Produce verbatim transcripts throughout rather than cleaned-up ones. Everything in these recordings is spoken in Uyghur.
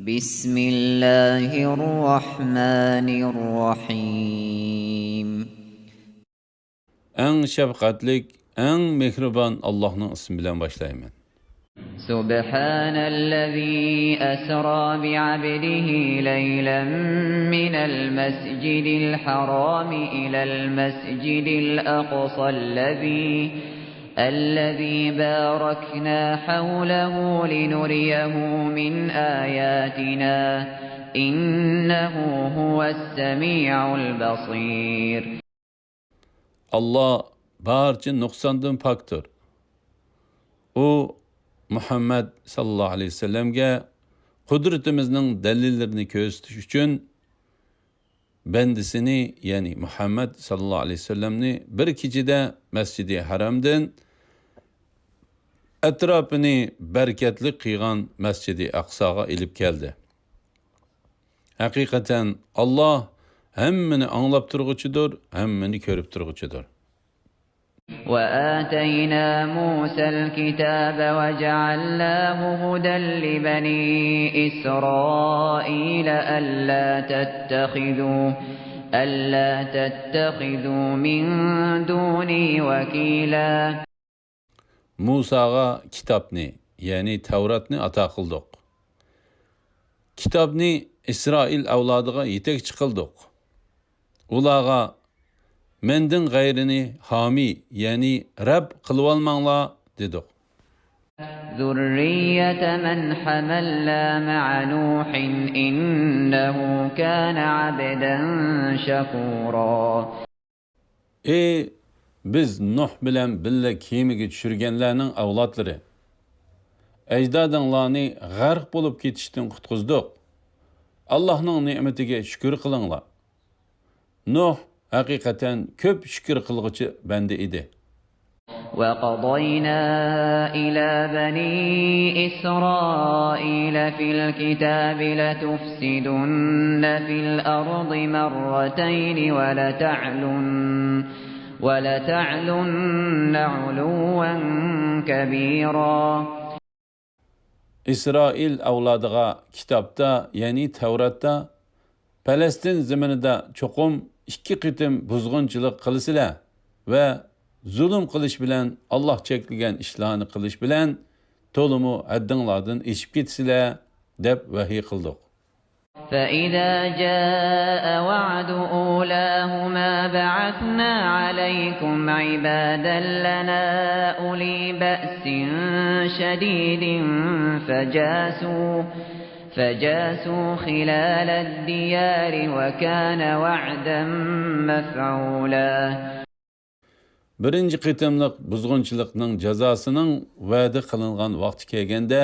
بسم الله الرحمن الرحيم. ئەڭ شەپقەتلىك، ئەڭ مېھرىبان ئاللاھنىڭ ئىسمى بىلەن باشلايمەن. سبحان الذي أسرى بعبده ليلا من المسجد الحرام إلى المسجد الأقصى الذي الذي باركنا حوله لنريه من آياتنا إنه هو السميع البصير. ئاللا بارچە نۇقساندىن پاكتۇر. ئۇ مۇھەممەد ساللاللاھۇ ئەلەيھى ۋەسەللەمگە قۇدرىتىمىزنىڭ دەلىللىرىنى كۆرسىتىش ئۈچۈن بەندىسىنى، يەنى مۇھەممەد ساللاللاھۇ ئەلەيھى ۋەسەللەمنى بىر كېچىدە مەسجىدى ھەرامدىن ئەتراپىنى بەرىكەتلىك قىلغان مەسجىدى ئەقساغا ئېلىپ كەلدى. ھەقىقەتەن، ئاللا ھەممىنى ئاڭلاپ تۇرغۇچىدۇر، ھەممىنى كۆرۈپ تۇرغۇچىدۇر. وآتينا موسى الكتاب وجعلناه هدى لبني إسرائيل ألا تتخذوا ألا تتخذوا من دوني وكيلا. مۇساغا كىتابنى، يەنى تەۋراتنى ئاتا قىلدۇق. كىتابنى ئىسرائىل ئەۋلادىغا يېتەكچى قىلدۇق. ئۇلارغا مەندىن غەيرىنى ھامىي، يەنى رەب قىلىۋالماڭلار دېدۇق. ذرية من حملنا مع نوح إنه كان عبدا شكورا. ئى بىز نۇھ بىلەن بىللە كېمىگە چۈشۈرگەنلەرنىڭ ئەۋلادلىرى! ئەجدادىڭلارنى غەرق بولۇپ كېتىشتىن قۇتقۇزدۇق. ئاللاھنىڭ نېمىتىگە شۈكۈر قىلىڭلار. نۇھ ھەقىقەتەن كۆپ شۈكۈر قىلغۇچى بەندە ئىدى. وقضينا إلى بني إسرائيل في الكتاب لتفسدن في الأرض مرتين ولتعلن ولتعلن علوا كبيرا. ئىسرائىل ئەۋلادىغا كىتابتا، يەنى تەۋراتتا، پەلەستىن زېمىنىدا چوقۇم ئىككى قېتىم بۇزغۇنچىلىق قىلىسىلەر ۋە زۇلۇم قىلىش بىلەن ئاللاھ چەكلىگەن ئىشلارنى قىلىش بىلەن تولىمۇ ھەددىڭلاردىن ئېشىپ كېتىسىلەر، دەپ ۋەھىي قىلدۇق. فإذا جاء وعد أولاهما بعثنا عليكم عبادا لنا أولي بأس شديد فجاسوا، فجاسوا خلال الديار وكان وعدا مفعولا. بىرىنچى قېتىملىق بۇزغۇنچىلىقنىڭ جازاسىنىڭ ۋەدە قىلىنغان ۋاقتى كەلگەندە،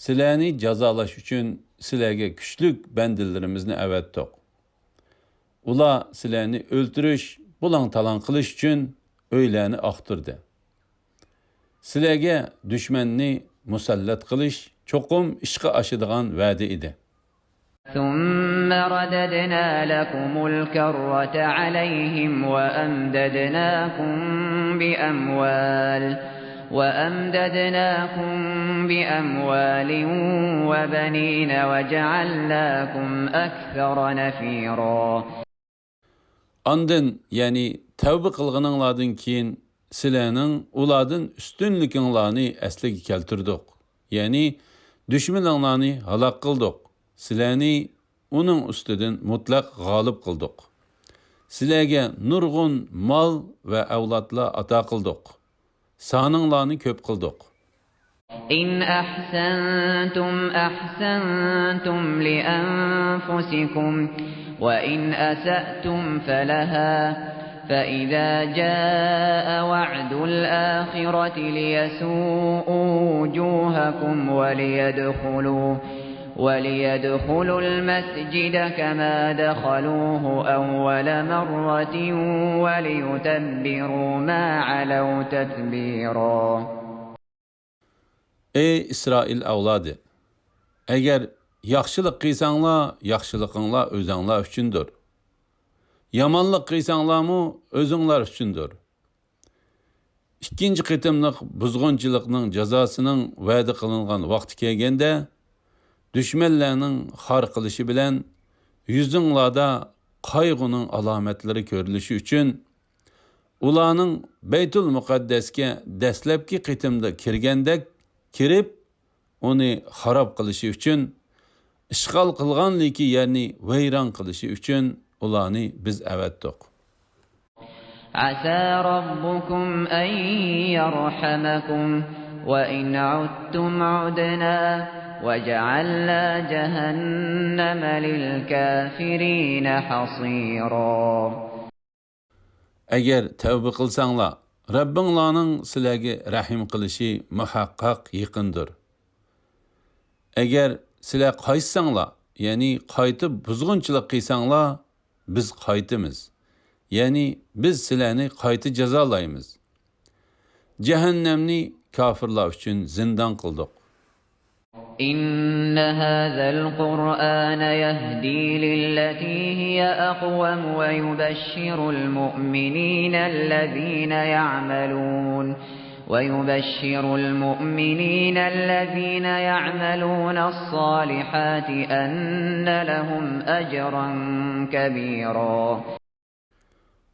سىلەرنى جازالاش ئۈچۈن سىلەرگە كۈچلۈك بەندىلىرىمىزنى ئەۋەتتۇق. ئۇلار سىلەرنى ئۆلتۈرۈش، بۇلاڭ-تالاڭ قىلىش ئۈچۈن ئۆيلەرنى ئاختۇردى. سىلەرگە دۈشمەننى مۇسەللەت قىلىش چوقۇم ئىشقا ئاشىدىغان ۋەدە ئىدى. ثم رددنا لكم الكرة عليهم وأمددناكم بأموال، وأمددناكم بأموال وبنين وجعلناكم أكثر نفيرا. ئاندىن، يەنى تەۋبە قىلغىنىڭلاردىن كېيىن، سىلەرنىڭ ئۇلاردىن ئۈستۈنلۈكۈڭلارنى ئەسلىگە كەلتۈردۇق، يەنى دۈشمىنىڭلارنى ھالاك قىلدۇق، سىلەرنى ئۇنىڭ ئۈستىدىن مۇتلەق غالىب قىلدۇق. سىلەرگە نۇرغۇن مال ۋە ئەۋلادلار ئاتا قىلدۇق. سانىڭلارنى كۆپ قىلدۇق. إن أحسنتم أحسنتم لأنفسكم وإن أسأتم فلها، فإذا جاء وعد الآخرة ليسوءوا وجوهكم وليدخلوا، وليدخلوا المسجد كما دخلوه أول مرة وليتبروا ما علوا تتبيرا. ئەي ئىسرائىل ئەۋلادى! ئەگەر ياخشىلىق قىلساڭلار، ياخشىلىقىڭلار ئۆزەڭلار ئۈچۈندۇر. يامانلىق قىلساڭلارمۇ ئۆزۈڭلار ئۈچۈندۇر. ئىككىنچى قېتىملىق بۇزغۇنچىلىقنىڭ جازاسىنىڭ ۋەدە قىلىنغان ۋاقتى كەلگەندە، دۈشمەنلەرنىڭ خار قىلىشى بىلەن يۈزۈڭلاردا قايغۇنىڭ ئالامەتلىرى كۆرۈلۈشى ئۈچۈن، ئۇلارنىڭ بەيتۇل مۇقەددەسكە دەسلەپكى قېتىمدا كىرگەندەك كىرىپ، ئۇنى خاراب قىلىشى ئۈچۈن، ئىشغال قىلغانلىكى يەرنى ۋەيران قىلىشى ئۈچۈن ئۇلارنى بىز ئەۋەتتۇق. عسى ربكم أن يرحمكم وإن عدتم عدنا وجعلنا جهنم للكافرين حصيرا. ئەگەر تەۋبە قىلساڭلار، رەببىڭلارنىڭ سىلەرگە رەھىم قىلىشى مۇھەققەق يېقىندۇر. ئەگەر سىلەر قايتساڭلار، يەنى قايتىپ بۇزغۇنچىلىق قىلساڭلار، بىز قايتىمىز. يەنى بىز سىلەرنى قايتا جازالايمىز. جەھەننەمنى كاپىرلار ئۈچۈن زىندان قىلدۇق. إن هذا القرآن يهدي للتي هي أقوم ويبشر المؤمنين الذين يعملون ويبشر المؤمنين الذين يعملون الصالحات أن لهم أجرا كبيرا.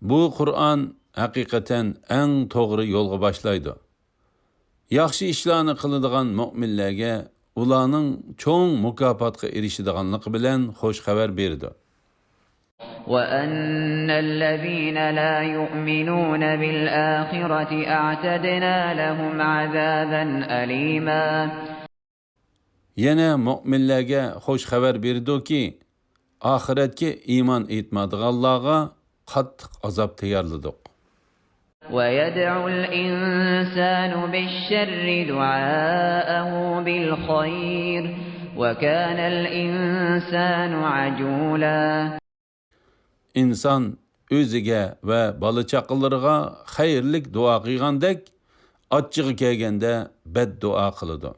بۇ قۇرئان ھەقىقەتەن ئەڭ توغرا يولغا باشلايدۇ. ياخشى ئىشلارنى قىلىدىغان مۆمىنلەرگە ئۇلارنىڭ چوڭ مۇكاپاتقا ئېرىشىدىغانلىقى بىلەن خوش خەۋەر بېرىدۇ. وأن الذين لا يؤمنون بالآخرة أعتدنا لهم عذابا أليما. يەنە مۆمىنلەرگە خوش خەۋەر بېرىدۇكى، ئاخىرەتكە ئىمان ئېيتمايدىغانلارغا قاتتىق ئازاب تەييارلىدۇق. ويدعو الإنسان بالشر دعاءه بالخير وكان الإنسان عجولا. ئىنسان ئۆزىگە ۋە بالا-چاقىلىرىغا خەيرلىك دۇئا قىلغاندەك، ئاچچىقى كەلگەندە بەددۇئا قىلىدۇ.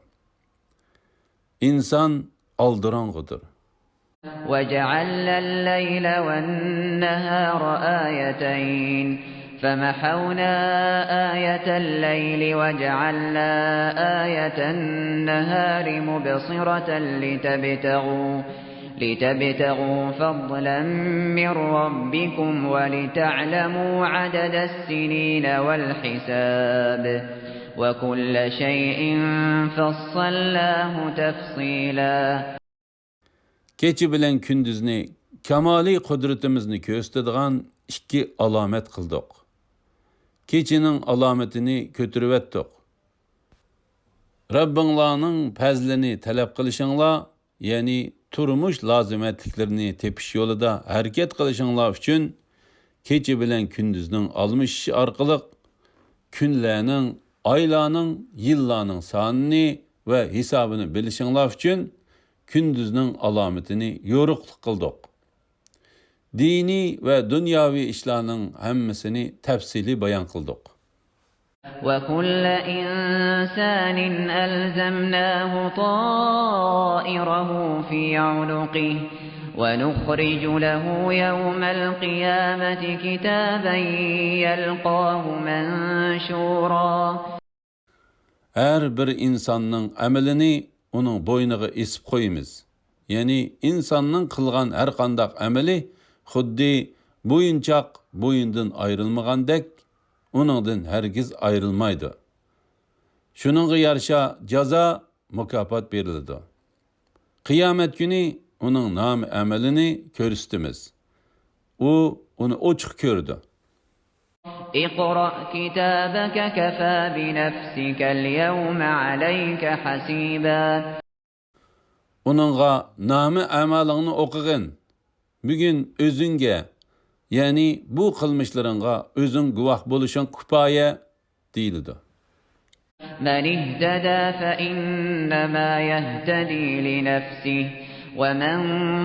ئىنسان ئالدىراڭغۇدۇر. وجعلنا الليل والنهار آيتين فمحونا آية الليل وجعلنا آية النهار مبصرة لتبتغوا لتبتغوا فضلا من ربكم ولتعلموا عدد السنين والحساب وكل شيء فصلناه تفصيلا. كېچە بىلەن كۈندۈزنى كامالىي قۇدرىتىمىزنى كۆرسىتىدىغان ئىككى ئالامەت قىلدۇق. كېچىنىڭ ئالامىتىنى كۆتۈرۈۋەتتۇق. رەببىڭلارنىڭ پەزلىنى تەلەپ قىلىشىڭلار، يەنى تۇرمۇش لازىمەتلىكلىرىنى تېپىش يولىدا ھەرىكەت قىلىشىڭلار ئۈچۈن، كېچە بىلەن كۈندۈزنىڭ ئالمىشىشى ئارقىلىق كۈنلەرنىڭ، ئايلارنىڭ، يىللارنىڭ سانىنى ۋە ھېسابىنى بىلىشىڭلار ئۈچۈن كۈندۈزنىڭ ئالامىتىنى يورۇقلۇق قىلدۇق. دىنىي ۋە دۇنياۋى ئىشلارنىڭ ھەممىسىنى تەپسىلىي بايان قىلدۇق. وكل إنسان ألزمناه طائره في عنقه ونخرج له يوم القيامة كتابا يلقاه منشورا. ھەر بىر ئىنساننىڭ ئەمىلىنى ئۇنىڭ بوينىغا ئېسىپ قويىمىز. يەنى ئىنساننىڭ قىلغان ھەرقانداق ئەمىلى خۇددى بويۇنچاق بويۇندىن ئايرىلمىغاندەك، ئۇنىڭدىن ھەرگىز ئايرىلمايدۇ. شۇنىڭغا يارىشا جازا، مۇكاپات بېرىلىدۇ. قىيامەت كۈنى ئۇنىڭ نامە-ئەمىلىنى كۆرسىتىمىز. ئۇ ئۇنى ئوچۇق كۆرىدۇ. اقرأ كتابك كفى بنفسك اليوم عليك حسيبا. ئۇنىڭغا نامە-ئەمالىڭنى ئوقۇغىن. بۈگۈن ئۆزۈڭگە، يەنى بۇ قىلمىشلىرىڭغا ئۆزۈڭ گۇۋاھ بولۇشۇڭ كۇپايە، دېيىلىدۇ. من اهتدى فإنما يهتدي لنفسه ومن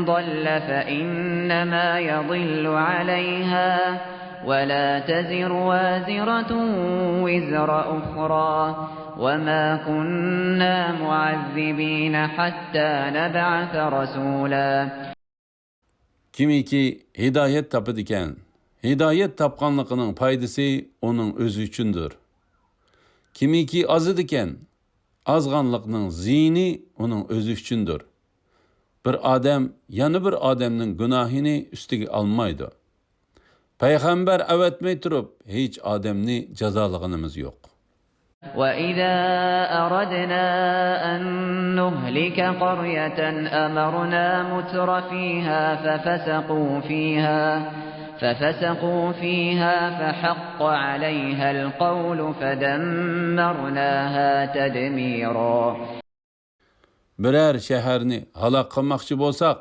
ضل فإنما يضل عليها ولا تزر وازرة وزر أخرى وما كنا معذبين حتى نبعث رسولا. كىمكى ھىدايەت تاپىدىكەن، ھىدايەت تاپقانلىقىنىڭ پايدىسى ئۇنىڭ ئۆزى ئۈچۈندۇر. كىمكى ئازىدىكەن، ئازغانلىقنىڭ زىيىنى ئۇنىڭ ئۆزى ئۈچۈندۇر. بىر ئادەم يەنە بىر ئادەمنىڭ گۇناھىنى ئۈستىگە ئالمايدۇ. پەيغەمبەر ئەۋەتمەي تۇرۇپ، ھېچ ئادەمنى جازالىغىنىمىز يوق. وَإِذَا أَرَدْنَا أَن نُّهْلِكَ قَرْيَةً أَمَرْنَا مُتْرَفِيهَا فَفَسَقُوا فِيهَا، فَفَسَقُوا فِيهَا فَحَقَّ عَلَيْهَا الْقَوْلُ فَدَمَّرْنَاهَا تَدْمِيرًا. بىرەر شەھەرنى ھالاك قىلماقچى بولساق،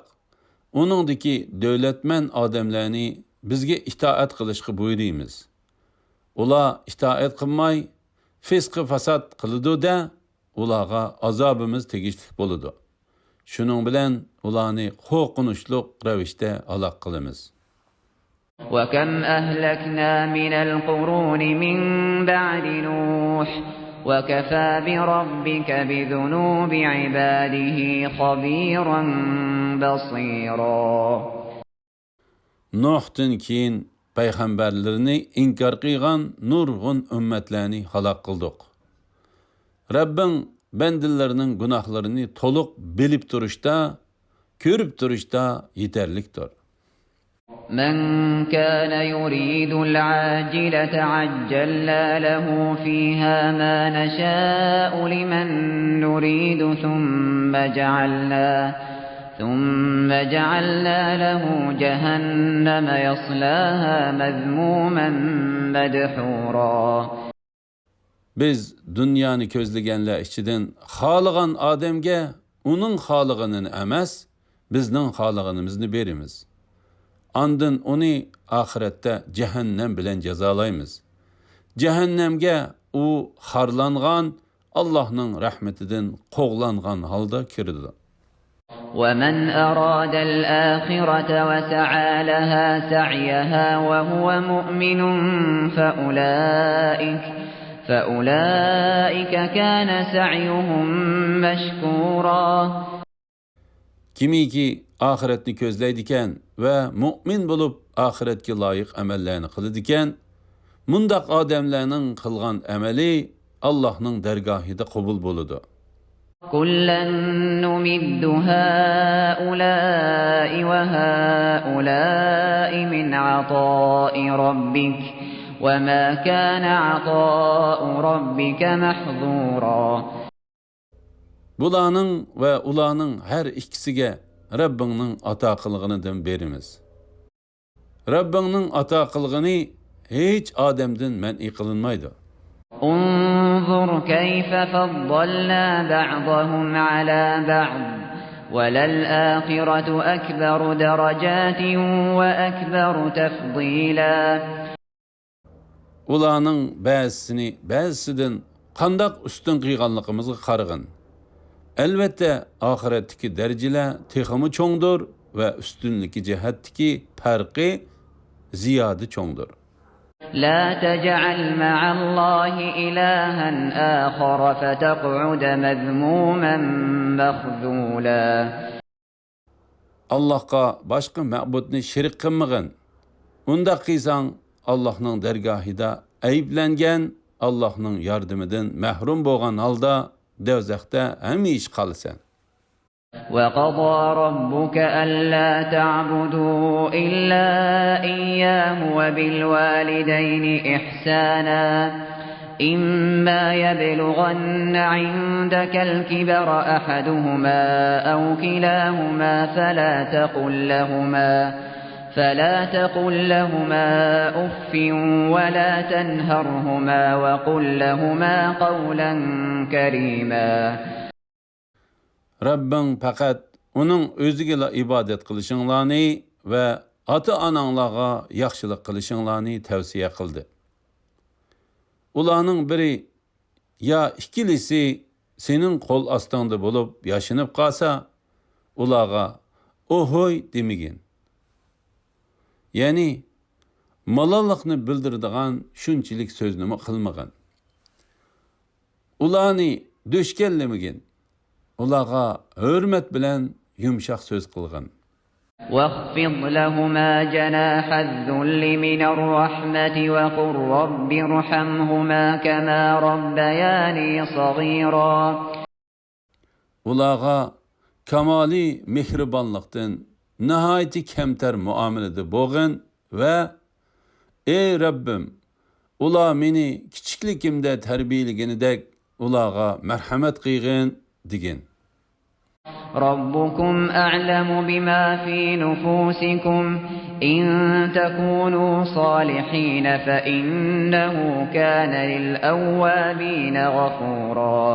ئۇنىڭدىكى دۆلەتمەن ئادەملەرنى بىزگە ئىتائەت قىلىشقا بۇيرۇيمىز. ئۇلار ئىتائەت قىلماي، فىسقى-فاساد قىلىدۇ-دە، ئۇلارغا ئازابىمىز تېگىشلىك بولىدۇ. شۇنىڭ بىلەن ئۇلارنى قورقۇنچلۇق رەۋىشتە ھالاك قىلىمىز. وَكَمْ أَهْلَكْنَا مِنَ الْقُرُونِ مِنْ بَعْدِ نُوحٍ وَكَفَى بِرَبِّكَ بِذُنُوبِ عِبَادِهِ خَبِيرًا بَصِيرًا. نۇھتىن كېيىن پەيغەمبەرلىرىنى ئىنكار قىلغان نۇرغۇن ئۈممەتلەرنى ھالاك قىلدۇق. رەببىڭ بەندىلىرىنىڭ گۇناھلىرىنى تولۇق بىلىپ تۇرۇشتا، كۆرۈپ تۇرۇشتا يېتەرلىكتۇر. مَنْ كَانَ يُرِيدُ الْعَاجِلَةَ عَجَّلْنَا لَهُ فِيهَا مَا نَشَاءُ لِمَنْ نُرِيدُ ثُمَّ جَعَلْنَا، ثُمَّ جَعَلْنَا لَهُ جَهَنَّمَ يَصْلَاهَا مَذْمُومًا مَدْحُورًا. بىز دۇنيانى كۆزلىگەنلەر ئىچىدىن خالىغان ئادەمگە ئۇنىڭ خالىغىنىنى ئەمەس، بىزنىڭ خالىغىنىمىزنى بېرىمىز. ئاندىن ئۇنى ئاخىرەتتە جەھەننەم بىلەن جازالايمىز. جەھەننەمگە ئۇ خارلانغان، ئاللاھنىڭ رەھمىتىدىن قوغلانغان ھالدا كىرىدۇ. وَمَنْ أَرَادَ الْآخِرَةَ وَسَعَىٰ لَهَا سَعْيَهَا وَهُوَ مُؤْمِنٌ فَأُولَٰئِكَ، فَأُولَٰئِكَ كَانَ سَعْيُهُمْ مَشْكُورًا. كىمكى ئاخىرەتنى كۆزلەيدىكەن ۋە مۇئمىن بولۇپ ئاخىرەتكە لايىق ئەمەللەرنى قىلىدىكەن، مۇنداق ئادەملەرنىڭ قىلغان ئەمەلى ئاللاھنىڭ دەرگاھىدا قوبۇل بولىدۇ. كُلًّا نُمِدُّ هَٰؤُلَاءِ وَهَٰؤُلَاءِ مِنْ عَطَاءِ رَبِّكَ وَمَا كَانَ عَطَاءُ رَبِّكَ مَحْظُورًا. بۇلارنىڭ ۋە ئۇلارنىڭ ھەر ئىككىسىگە رەببىڭنىڭ ئاتا قىلغىنىدىن بېرىمىز. رەببىڭنىڭ ئاتا قىلغىنى ھېچ ئادەمدىن مەنئى قىلىنمايدۇ. انظر كيف فضلنا بعضهم على بعض وللآخرة أكبر درجات وأكبر تفضيلا. ئۇلارنىڭ بەزىسىنى بەزىسىدىن قانداق ئۈستۈن قىلغانلىقىمىزغا قارىغىن. ئەلۋەتتە، ئاخىرەتتىكى دەرىجىلەر تېخىمۇ چوڭدۇر ۋە ئۈستۈنلۈكى جەھەتتىكى پەرقى زىيادە چوڭدۇر. لا تجعل مع الله إلها آخر فتقعد مذموما مخذولا. ئاللاھقا باشقا مەبۇدنى شېرىك قىلمىغىن. ئۇنداق قىلساڭ، ئاللاھنىڭ دەرگاھىدا ئەيىبلەنگەن، ئاللاھنىڭ ياردىمىدىن مەھرۇم بولغان ھالدا دوزاختا ھەمىشە قالىسەن. وقضى ربك ألا تعبدوا إلا إياه وبالوالدين إحسانا. إما يبلغن عندك الكبر أحدهما أو كلاهما فلا تقل لهما، فلا تقل لهما أف ولا تنهرهما وقل لهما قولا كريما. رەببىڭ پەقەت ئۇنىڭ ئۆزىگىلا ئىبادەت قىلىشىڭلارنى ۋە ئاتا-ئاناڭلارغا ياخشىلىق قىلىشىڭلارنى تەۋسىيە قىلدى. ئۇلارنىڭ بىرى يا ئىككىلىسى سېنىڭ قول ئاستىڭدا بولۇپ ياشىنىپ قالسا، ئۇلارغا «ئوھوي» دېمىگىن. يەنى مالاللىقنى بىلدۈرىدىغان شۇنچىلىك سۆزنىمۇ قىلمىغىن. ئۇلارنى دۆشكەنلىمىگىن. ئۇلارغا ھۆرمەت بىلەن يۇمشاق سۆز قىلغىن. واخفض لهما جناح الذل من الرحمة وقل رب ارحمهما كما ربياني صغيرا. ئۇلارغا كامالىي مېھرىبانلىقتىن ناھايىتى كەمتەر مۇئامىلىدە بولغىن ۋە «ئەي رەببىم، ئۇلار مېنى كىچىكلىكىمدە تەربىيەلىگىنىدەك ئۇلارغا مەرھەمەت قىلغىن» دېگىن. ربكم أعلم بما في نفوسكم، إن تكونوا صالحين فإنه كان للأوابين غفورا.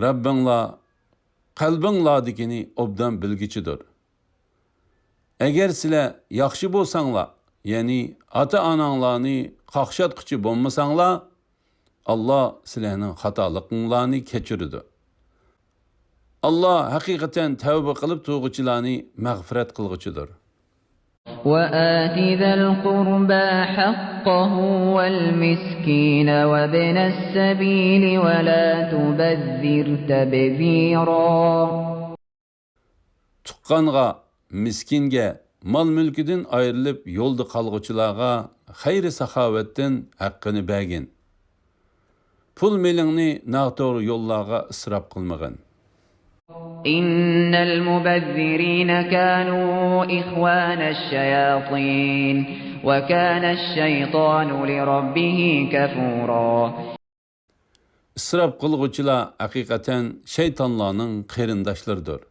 رەببىڭلار قەلبىڭلاردىكىنى ئوبدان بىلگۈچىدۇر. ئەگەر سىلەر ياخشى بولساڭلار، يەنى ئاتا-ئاناڭلارنى قاقشاتقۇچى بولمىساڭلار، ئاللا سىلەرنىڭ خاتالىقىڭلارنى كەچۈرىدۇ. ئاللا ھەقىقەتەن تەۋبە قىلىپ تۇرغۇچىلارنى مەغپىرەت قىلغۇچىدۇر. وآت ذا القربى حقه والمسكين وابن السبيل ولا تبذر تبذيرا. تۇغقانغا، مىسكىنگە، مال-مۈلكىدىن ئايرىلىپ يولدا قالغۇچىلارغا خەير-ساخاۋەتتىن ھەققىنى بەرگىن. پۇل-مېلىڭنى ناتوغرا يوللارغا ئىسراپ قىلمىغىن. إن المبذرين كانوا إخوان الشياطين وكان الشيطان لربه كفورا. ئىسراپ قىلغۇچىلار ھەقىقەتەن شەيتانلارنىڭ قېرىنداشلىرىدۇر.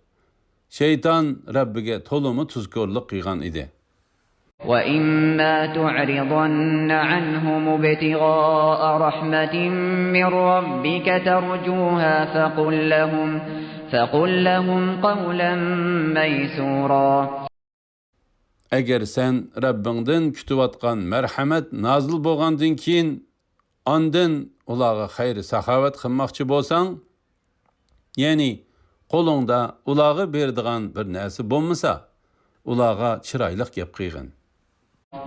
شەيتان رەببىگە تولىمۇ تۇزكورلۇق قىلغان ئىدى. وإما تعرضن عنهم ابتغاء رحمة من ربك ترجوها فقل لهم، فقل لهم قولا ميسورا. ئەگەر سەن رەببىڭدىن كۈتۈۋاتقان مەرھەمەت نازىل بولغاندىن كېيىن، ئاندىن ئۇلارغا خەير-ساخاۋەت قىلماقچى بولساڭ، يەنى قولۇڭدا ئۇلارغا بېرىدىغان بىر نەرسە بولمىسا، ئۇلارغا چىرايلىق گەپ قىلغىن.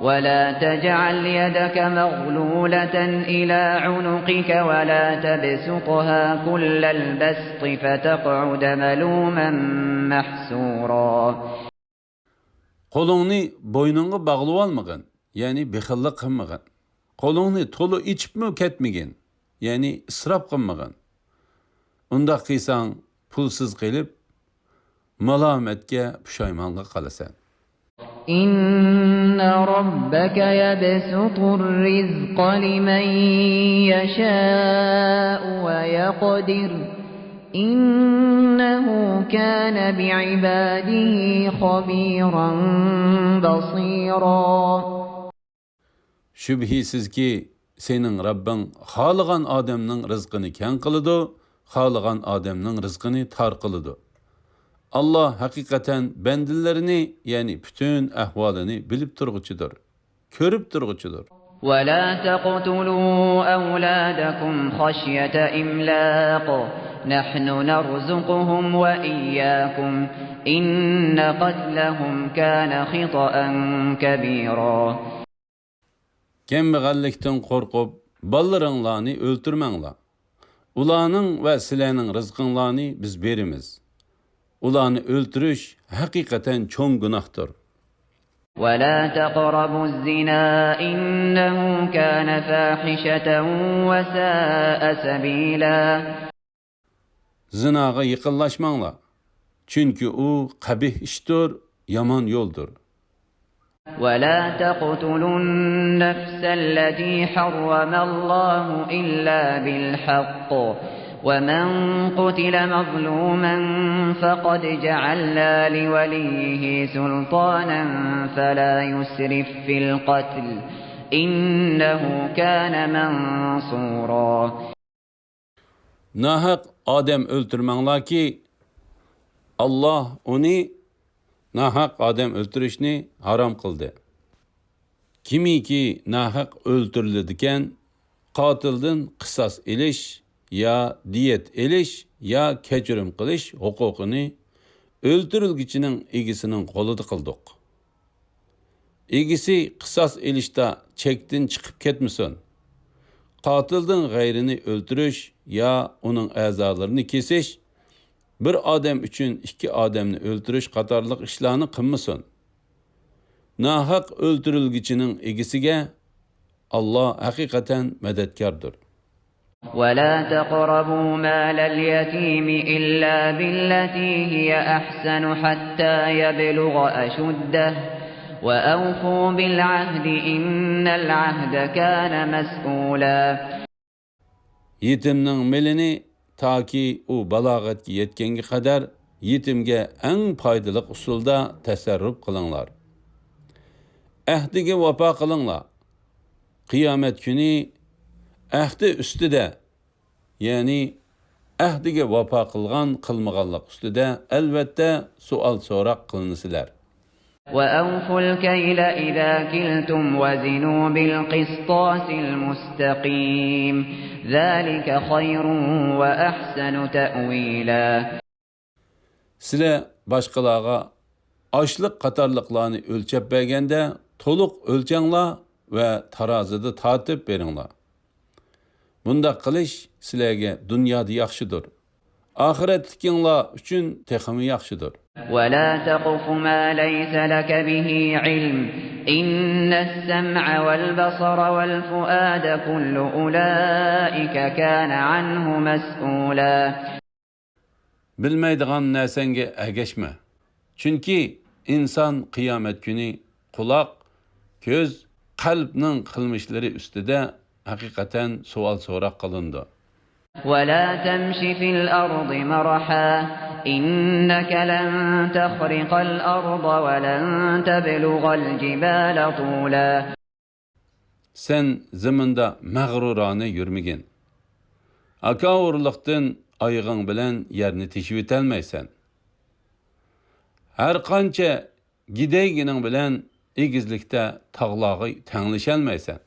ولا تجعل يدك مغلولة إلى عنقك ولا تبسطها كل البسط فتقعد ملوما محسورا. قولۇڭنى بوينۇڭغا باغلىۋالمىغىن، يەنى بېخىللىق قىلمىغىن. قولۇڭنى تولا ئېچىپمۇ كەتمىگىن، يەنى ئىسراپ قىلمىغىن. ئۇنداق قىلساڭ، پۇلسىز قېلىپ، مالامەتكە، پۇشايمانغا قالىسەن. إن ربك يبسط الرزق لمن يشاء ويقدر، إنه كان بعباده خبيرا بصيرا. شۈبھىسىزكى، سېنىڭ رەببىڭ خالىغان ئادەمنىڭ رىزقىنى كەڭ قىلىدۇ، خالىغان ئادەمنىڭ رىزقىنى تار قىلىدۇ. ئاللا ھەقىقەتەن بەندىلىرىنى، يەنى پۈتۈن ئەھۋالىنى بىلىپ تۇرغۇچىدۇر، كۆرۈپ تۇرغۇچىدۇر. ولا تقتلوا أولادكم خشية إملاق، نحن نرزقهم وإياكم، إن قتلهم كان خطأ كبيرا. كەمبەغەللىكتىن قورقۇپ، بالىلىرىڭلارنى ئۆلتۈرمەڭلار. ئۇلارنىڭ ۋە سىلەرنىڭ رىزقىڭلارنى بىز بېرىمىز. ئۇلارنى ئۆلتۈرۈش ھەقىقەتەن چوڭ گۇناھتۇر. ولا تقربوا الزنا إنه كان فاحشة وساء سبيلا. زىناغا يېقىنلاشماڭلار، چۈنكى ئۇ قەبىھ ئىشتۇر، يامان يولدۇر. ولا تقتلوا النفس التي حرم الله إلا بالحق، ومن قتل مظلوما فقد جعلنا لوليه سلطانا فلا يسرف في القتل، إنه كان منصورا. ناھەق ئادەم ئۆلتۈرمەڭلاركى، ئاللا ئۇنى، ناھەق ئادەم ئۆلتۈرۈشنى ھارام قىلدى. كىمكى ناھەق ئۆلتۈرۈلىدىكەن، قاتىلدىن قىساس ئېلىش يا دىيەت ئېلىش يا كەچۈرۈم قىلىش ھوقۇقىنى ئۆلتۈرۈلگۈچىنىڭ ئىگىسىنىڭ قولىدا قىلدۇق. ئىگىسى قىساس ئېلىشتا چەكتىن چىقىپ كەتمىسۇن. قاتىلدىن غەيرىنى ئۆلتۈرۈش يا ئۇنىڭ ئەزالىرىنى كېسىش، بىر ئادەم ئۈچۈن ئىككى ئادەمنى ئۆلتۈرۈش قاتارلىق ئىشلارنى قىلمىسۇن. ناھەق ئۆلتۈرۈلگۈچىنىڭ ئىگىسىگە ئاللا ھەقىقەتەن مەدەتكاردۇر. ولا تقربوا مال اليتيم إلا بالتي هي أحسن حتى يبلغ أشده وأوفوا بالعهد إن العهد كان مسؤولا. يېتىمنىڭ مېلىنى تاكى ئۇ بالاغەتكە يەتكەنگە قەدەر يېتىمگە ئەڭ پايدىلىق ئۇسۇلدا تەسەررۇپ قىلىڭلار. ئەھدىگە ۋاپا قىلىڭلار. قىيامەت كۈنى ئەھدى ئۈستىدە، يەنى ئەھدىگە ۋاپا قىلغان قىلمىغانلىق ئۈستىدە ئەلۋەتتە سوئال سوراق قىلىنىسىلەر. وأوفوا الكيل إذا كلتم وزنوا بالقسطاس المستقيم ذلك خير وأحسن تأويلا. سىلەر باشقىلارغا ئاشلىق قاتارلىقلارنى ئۆلچەپ بەرگەندە تولۇق ئۆلچەڭلار ۋە تارازىدا تارتىپ بېرىڭلار. بۇنداق قىلىش سىلەرگە دۇنيادا ياخشىدۇر. ئاخىرەتلىكىڭلار ئۈچۈن تېخىمۇ ياخشىدۇر. ولا تقف ما ليس لك به علم إن السمع والبصر والفؤاد كل أولئك كان عنه مسؤولا. بىلمەيدىغان نەرسەڭگە ئەگەشمە. چۈنكى ئىنسان قىيامەت كۈنى قۇلاق، كۆز، قەلبنىڭ قىلمىشلىرى ئۈستىدە ھەقىقەتەن سوئال سوراق قىلىنىدۇ. ولا تمش في الأرض مرحا إنك لن تخرق الأرض ولن تبلغ الجبال طولا. سەن زېمىندا مەغرۇرانە يۈرمىگىن. ھاكاۋۇرلۇقتىن ئايىغىڭ بىلەن يەرنى تېشىۋېتەلمەيسەن. ھەرقانچە گىدەيگىنىڭ بىلەن ئېگىزلىكتە تاغلارغا تەڭلىشەلمەيسەن.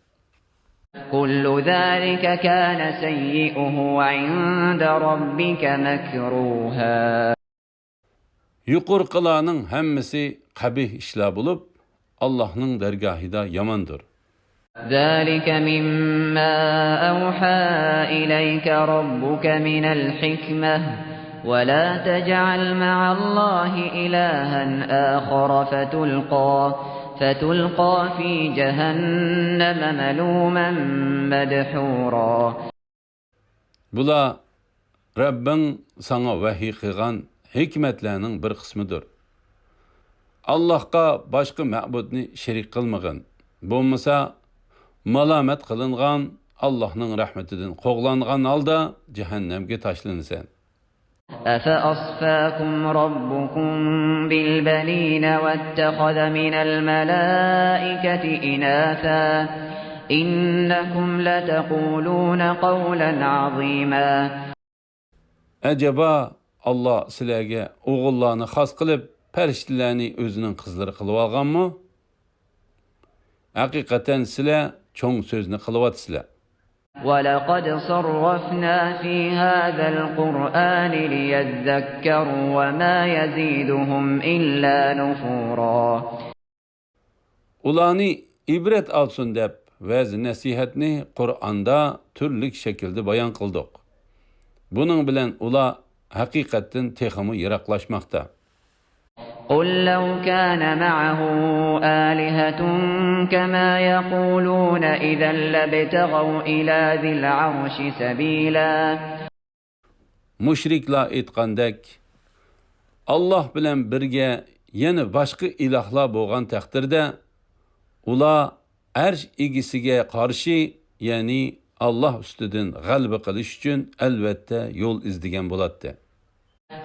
كل ذلك كان سيئه عند ربك مكروها. يۇقىرىقىلارنىڭ ھەممىسى قەبىھ ئىشلار بولۇپ، ئاللاھنىڭ دەرگاھىدا ياماندۇر. ذلك مما أوحى إليك ربك من الحكمة ولا تجعل مع الله إلها آخر فتلقى، فتلقى في جهنم ملوما مدحورا. بۇلار رەببىڭ ساڭا ۋەھىي قىلغان ھېكمەتلەرنىڭ بىر قىسمىدۇر. ئاللاھقا باشقا مەبۇدنى شېرىك قىلمىغىن. بولمىسا، مالامەت قىلىنغان، ئاللاھنىڭ رەھمىتىدىن قوغلانغان ھالدا جەھەننەمگە تاشلىنىسەن. أفأصفاكم ربكم بالبنين واتخذ من الملائكة إناثا إنكم لتقولون قولا عظيما. ئەجەبا، ئاللا سىلەرگە ئوغۇللارنى خاس قىلىپ، پەرىشتىلەرنى ئۆزىنىڭ قىزلىرى قىلىۋالغانمۇ؟ ھەقىقەتەن سىلەر چوڭ سۆزنى قىلىۋاتىسىلەر. ولقد صرفنا في هذا القرآن ليذكروا وما يزيدهم إلا نفورا. ئۇلارنى ئىبرەت ئالسۇن دەپ ۋەز-نەسىھەتنى قۇرئاندا تۈرلۈك شەكىلدە بايان قىلدۇق. بۇنىڭ بىلەن ئۇلار ھەقىقەتتىن تېخىمۇ يىراقلاشماقتا. قل لو كان معه آلهة كما يقولون إذا لابتغوا إلى ذي العرش سبيلا. مۇشرىكلار ئېيتقاندەك، ئاللاھ بىلەن بىرگە يەنە باشقا ئىلاھلار بولغان تەقدىردە، ئۇلار ئەرش ئىگىسىگە قارشى، يەنى ئاللاھ ئۈستىدىن غەلىبە قىلىش ئۈچۈن ئەلۋەتتە يول ئىزدىگەن بولاتتى.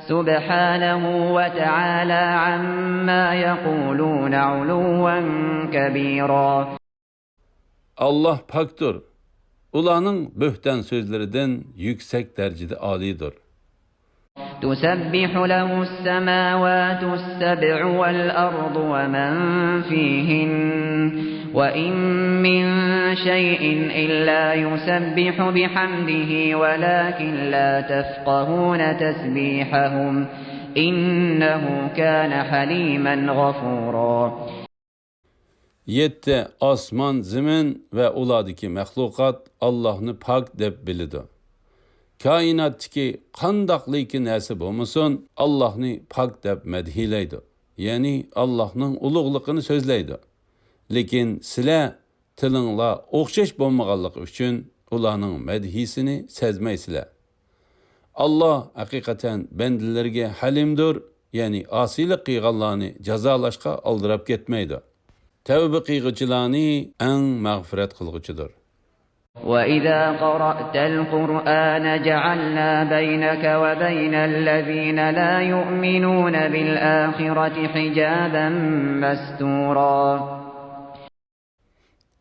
سبحانه وتعالى عما يقولون علوا كبيرا. ئاللاھ پاكتۇر، ئۇلارنىڭ بۆھتان سۆزلىرىدىن يۈكسەك دەرىجىدە ئالىيدۇر. تسبح له السماوات السبع والأرض ومن فيهن وإن من شيء إلا يسبح بحمده ولكن لا تفقهون تسبيحهم إنه كان حليما غفورا. يەتتە ئاسمان، زېمىن ۋە ئۇلاردىكى مەخلۇقات ئاللاھنى پاك دەپ بىلىدۇ. كائىناتتىكى قانداقلىكى نەرسە بولمىسۇن، ئاللاھنى پاك دەپ مەدھىيلەيدۇ. يەنى ئاللاھنىڭ ئۇلۇغلۇقىنى سۆزلەيدۇ. لېكىن سىلەر تىلىڭلار ئوخشاش بولمىغانلىقى ئۈچۈن ئۇلارنىڭ مەدھىيسىنى سەزمەيسىلەر. ئاللا ھەقىقەتەن بەندىلىرىگە ھەلىمدۇر، يەنى ئاسىيلىق قىلغانلارنى جازالاشقا ئالدىراپ كەتمەيدۇ. تەۋبە قىلغۇچىلارنى ئەڭ مەغپىرەت قىلغۇچىدۇر. وَإِذَا قَرَأْتَ الْقُرْآنَ جَعَلْنَا بَيْنَكَ وَبَيْنَ الَّذِينَ لَا يُؤْمِنُونَ بِالْآخِرَةِ حِجَابًا مَسْتُورًا.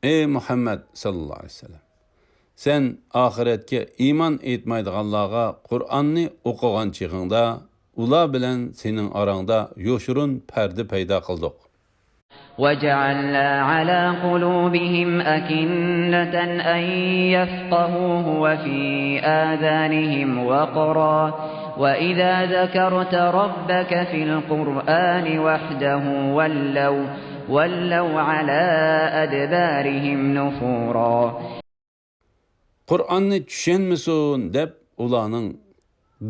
ئەي مۇھەممەد ساللاللاھۇ ئەلەيھى ۋەسەللەم، سەن ئاخىرەتكە ئىمان ئېيتمايدىغانلارغا قۇرئاننى ئوقۇغان چېغىڭدا، ئۇلار بىلەن سېنىڭ ئاراڭدا يوشۇرۇن پەردە پەيدا قىلدۇق. وَجَعَلْنَا عَلَىٰ قُلُوبِهِمْ أَكِنَّةً أَن يَفْقَهُوهُ وَفِي آذَانِهِمْ وَقْرًا وَإِذَا ذَكَرْتَ رَبَّكَ فِي الْقُرْآنِ وَحْدَهُ وَلَّوْا، وَلَّوْا عَلَىٰ أَدْبَارِهِمْ نُفُورًا. قۇرئاننى چۈشەنمىسۇن دەپ ئۇلارنىڭ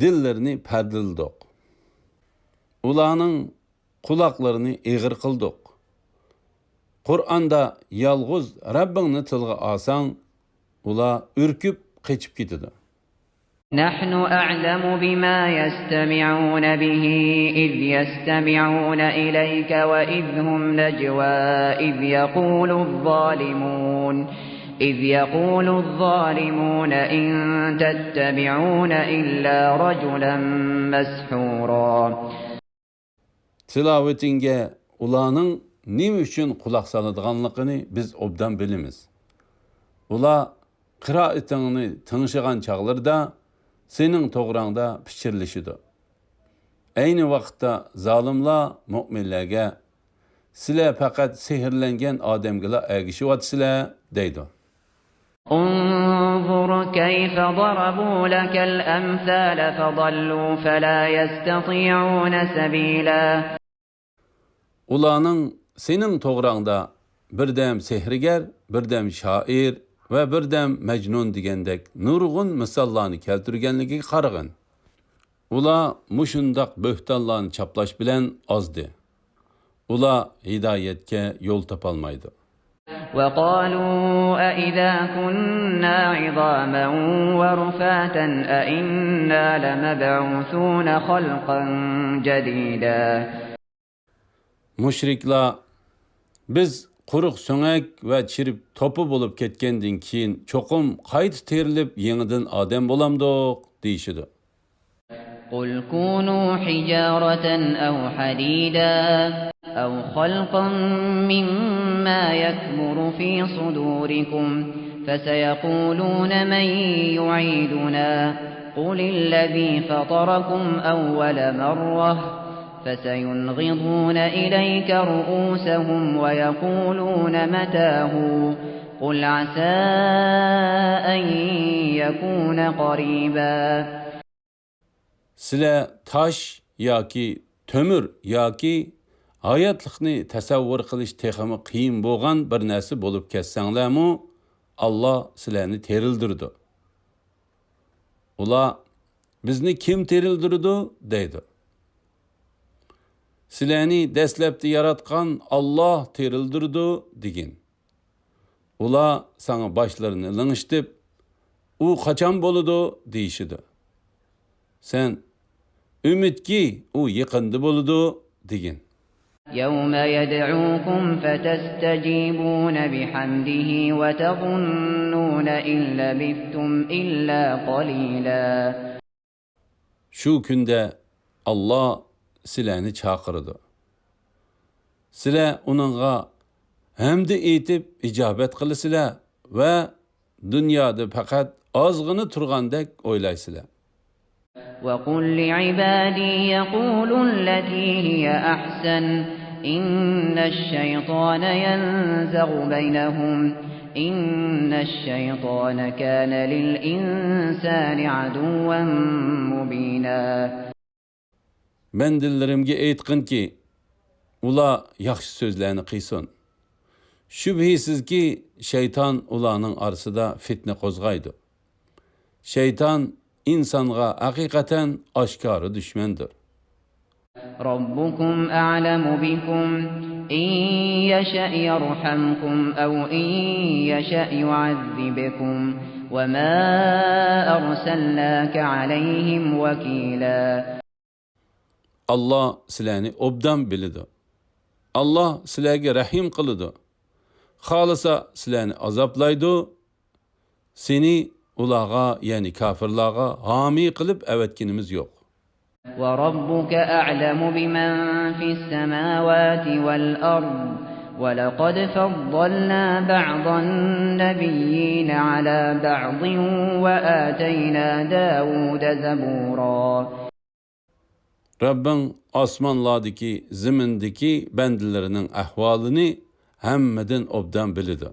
دىللىرىنى پەردىلىدۇق. ئۇلارنىڭ قۇلاقلىرىنى ئېغىر قىلدۇق. قۇرئاندا يالغۇز رەببىڭنى تىلغا ئالساڭ، ئۇلار ئۈركۈپ قېچىپ كېتىدۇ. نَحْنُ أَعْلَمُ بِمَا يَسْتَمِعُونَ بِهِ إِذْ يَسْتَمِعُونَ إِلَيْكَ وَإِذْ هُمْ نَجْوَىٰ إِذْ يَقُولُ الظَّالِمُونَ، إِذْ يَقُولُ الظَّالِمُونَ إِن تَتَّبِعُونَ إِلَّا رَجُلًا مَسْحُورًا. تىلاۋىتىڭگە ئۇلارنىڭ نېمە ئۈچۈن قۇلاق سالىدىغانلىقىنى بىز ئوبدان بىلىمىز. ئۇلار قىرائىتىڭنى تىڭشىغان چاغلىرىدا سېنىڭ توغراڭدا پىچىرلىشىدۇ. ئەينى ۋاقىتتا زالىملار مۆمىنلەرگە، سىلەر پەقەت سېھىرلەنگەن ئادەمگىلا ئەگىشىۋاتىسىلەر، دەيدۇ. انظر كيف ضربوا لك الأمثال فضلوا فلا يستطيعون سبيلا. ئۇلارنىڭ سېنىڭ توغراڭدا بىردەم سېھىرگەر، بىردەم شائىر ۋە بىردەم مەجنۇن دېگەندەك نۇرغۇن مىساللارنى كەلتۈرگەنلىكىگە قارىغىن. ئۇلار مۇشۇنداق بۆھتانلارنى چاپلاش بىلەن ئازدى. ئۇلار ھىدايەتكە يول تاپالمايدۇ. وقالوا أإذا كنا عظاما ورفاتا أإنا لمبعوثون خلقا جديدا. مۇشرىكلار، بىز قۇرۇق سۆڭەك ۋە چىرىپ توپا بولۇپ كەتكەندىن كېيىن چوقۇم قايتا تىرىلىپ يېڭىدىن ئادەم بولامدۇق؟ دېيىشىدۇ. قل كونوا حجارة أو حديدا أو خلقا مما يكبر في صدوركم فسيقولون من يعيدنا قل الذي فطركم أول مرة فسينغضون إليك رؤوسهم ويقولون متى هو قل عسى أن يكون قريبا. سىلەر تاش ياكى تۆمۈر ياكى ھاياتلىقنى تەسەۋۋۇر قىلىش تېخىمۇ قىيىن بولغان بىر نەرسە بولۇپ كەتسەڭلارمۇ، ئاللا سىلەرنى تىرىلدۈرىدۇ. ئۇلار، بىزنى كىم تىرىلدۈرىدۇ؟ دەيدۇ. سىلەرنى دەسلەپتە ياراتقان ئاللا تىرىلدۈرىدۇ، دېگىن. ئۇلار ساڭا باشلىرىنى لىڭشىتىپ، ئۇ قاچان بولىدۇ؟ دېيىشىدۇ. سەن، ئۈمىدكى، ئۇ يېقىندا بولىدۇ، دېگىن. يوم يدعوكم فتستجيبون بحمده وتظنون إن لبثتم إلا قليلا. شۇ كۈندە ئاللا سىلەرنى چاقىرىدۇ. سىلەر ئۇنىڭغا ھەمدە ئېيتىپ ئىجابەت قىلىسىلەر ۋە دۇنيادا پەقەت ئازغىنە تۇرغاندەك ئويلايسىلەر. وقل لعبادي يقولوا التي هي أحسن إن الشيطان ينزغ بينهم إن الشيطان كان للإنسان عدوا مبينا. بەندىلىرىمگە ئېيتقىنكى، ئۇلار ياخشى سۆزلەرنى قىلسۇن. شۈبھىسىزكى، شەيتان ئۇلارنىڭ ئارىسىدا فىتنە قوزغايدۇ. شەيتان ئىنسانغا ھەقىقەتەن ئاشكارا دۈشمەندۇر. ربكم أعلم بكم إن يشأ يرحمكم أو إن يشأ يعذبكم وما أرسلناك عليهم وكيلا. ئاللا سىلەرنى ئوبدان بىلىدۇ. ئاللا سىلەرگە رەھىم قىلىدۇ. خالىسا سىلەرنى ئازابلايدۇ. سېنى ئۇلارغا، يەنى كاپىرلارغا ھامىي قىلىپ ئەۋەتكىنىمىز يوق. وربك أعلم بمن في السماوات والأرض ولقد فضلنا بعض النبيين على بعض وآتينا داود زبورا. رەببىڭ ئاسمانلاردىكى، زېمىندىكى بەندىلىرىنىڭ ئەھۋالىنى ھەممىدىن ئوبدان بىلىدۇ.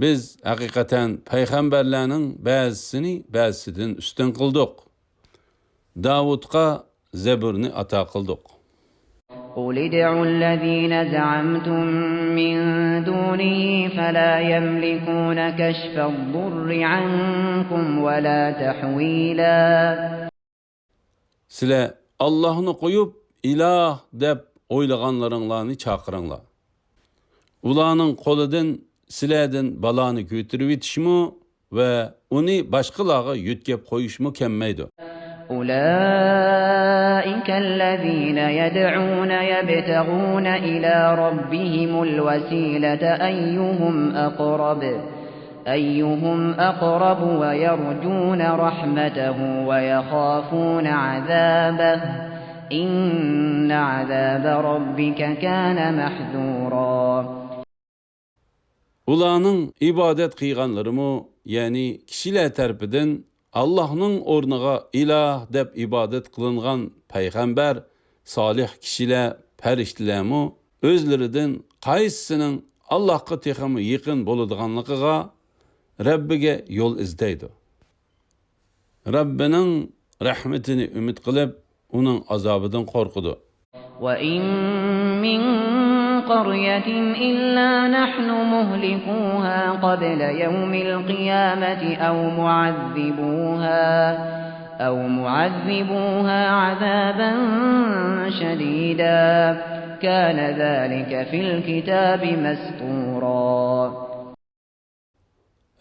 بىز ھەقىقەتەن پەيغەمبەرلەرنىڭ بەزىسىنى بەزىسىدىن ئۈستۈن قىلدۇق. داۋۇتقا زەبۇرنى ئاتا قىلدۇق. قل ادعوا الذين زعمتم من دونه فلا يملكون كشف الضر عنكم ولا تحويلا. سىلەر ئاللاھنى قويۇپ، ئىلاھ دەپ ئويلىغانلىرىڭلارنى چاقىرىڭلار. ئۇلارنىڭ قولىدىن سىلەردىن بالانى كۆتۈرۈۋېتىشمۇ ۋە ئۇنى باشقىلارغا يۆتكەپ قويۇشمۇ كەلمەيدۇ. أولئك الذين يدعون يبتغون إلى ربهم الوسيلة أيهم أقرب، أيهم أقرب ويرجون رحمته ويخافون عذابه، إن عذاب ربك كان محذورا. ئۇلارنىڭ ئىبادەت قىلغانلىرىمۇ، يەنى كىشىلەر تەرىپىدىن ئاللاھنىڭ ئورنىغا ئىلاھ دەپ ئىبادەت قىلىنغان پەيغەمبەر، سالىھ كىشىلەر، پەرىشتىلەرمۇ ئۆزلىرىدىن قايسىسىنىڭ ئاللاھقا تېخىمۇ يېقىن بولىدىغانلىقىغا، رەببىگە يول ئىزدەيدۇ. رەببىنىڭ رەھمىتىنى ئۈمىد قىلىپ، ئۇنىڭ ئازابىدىن قورقىدۇ. وإن من قرية إلا نحن مهلكوها قبل يوم القيامة أو معذبوها، أو معذبوها عذابا شديدا، كان ذلك في الكتاب مسطورا.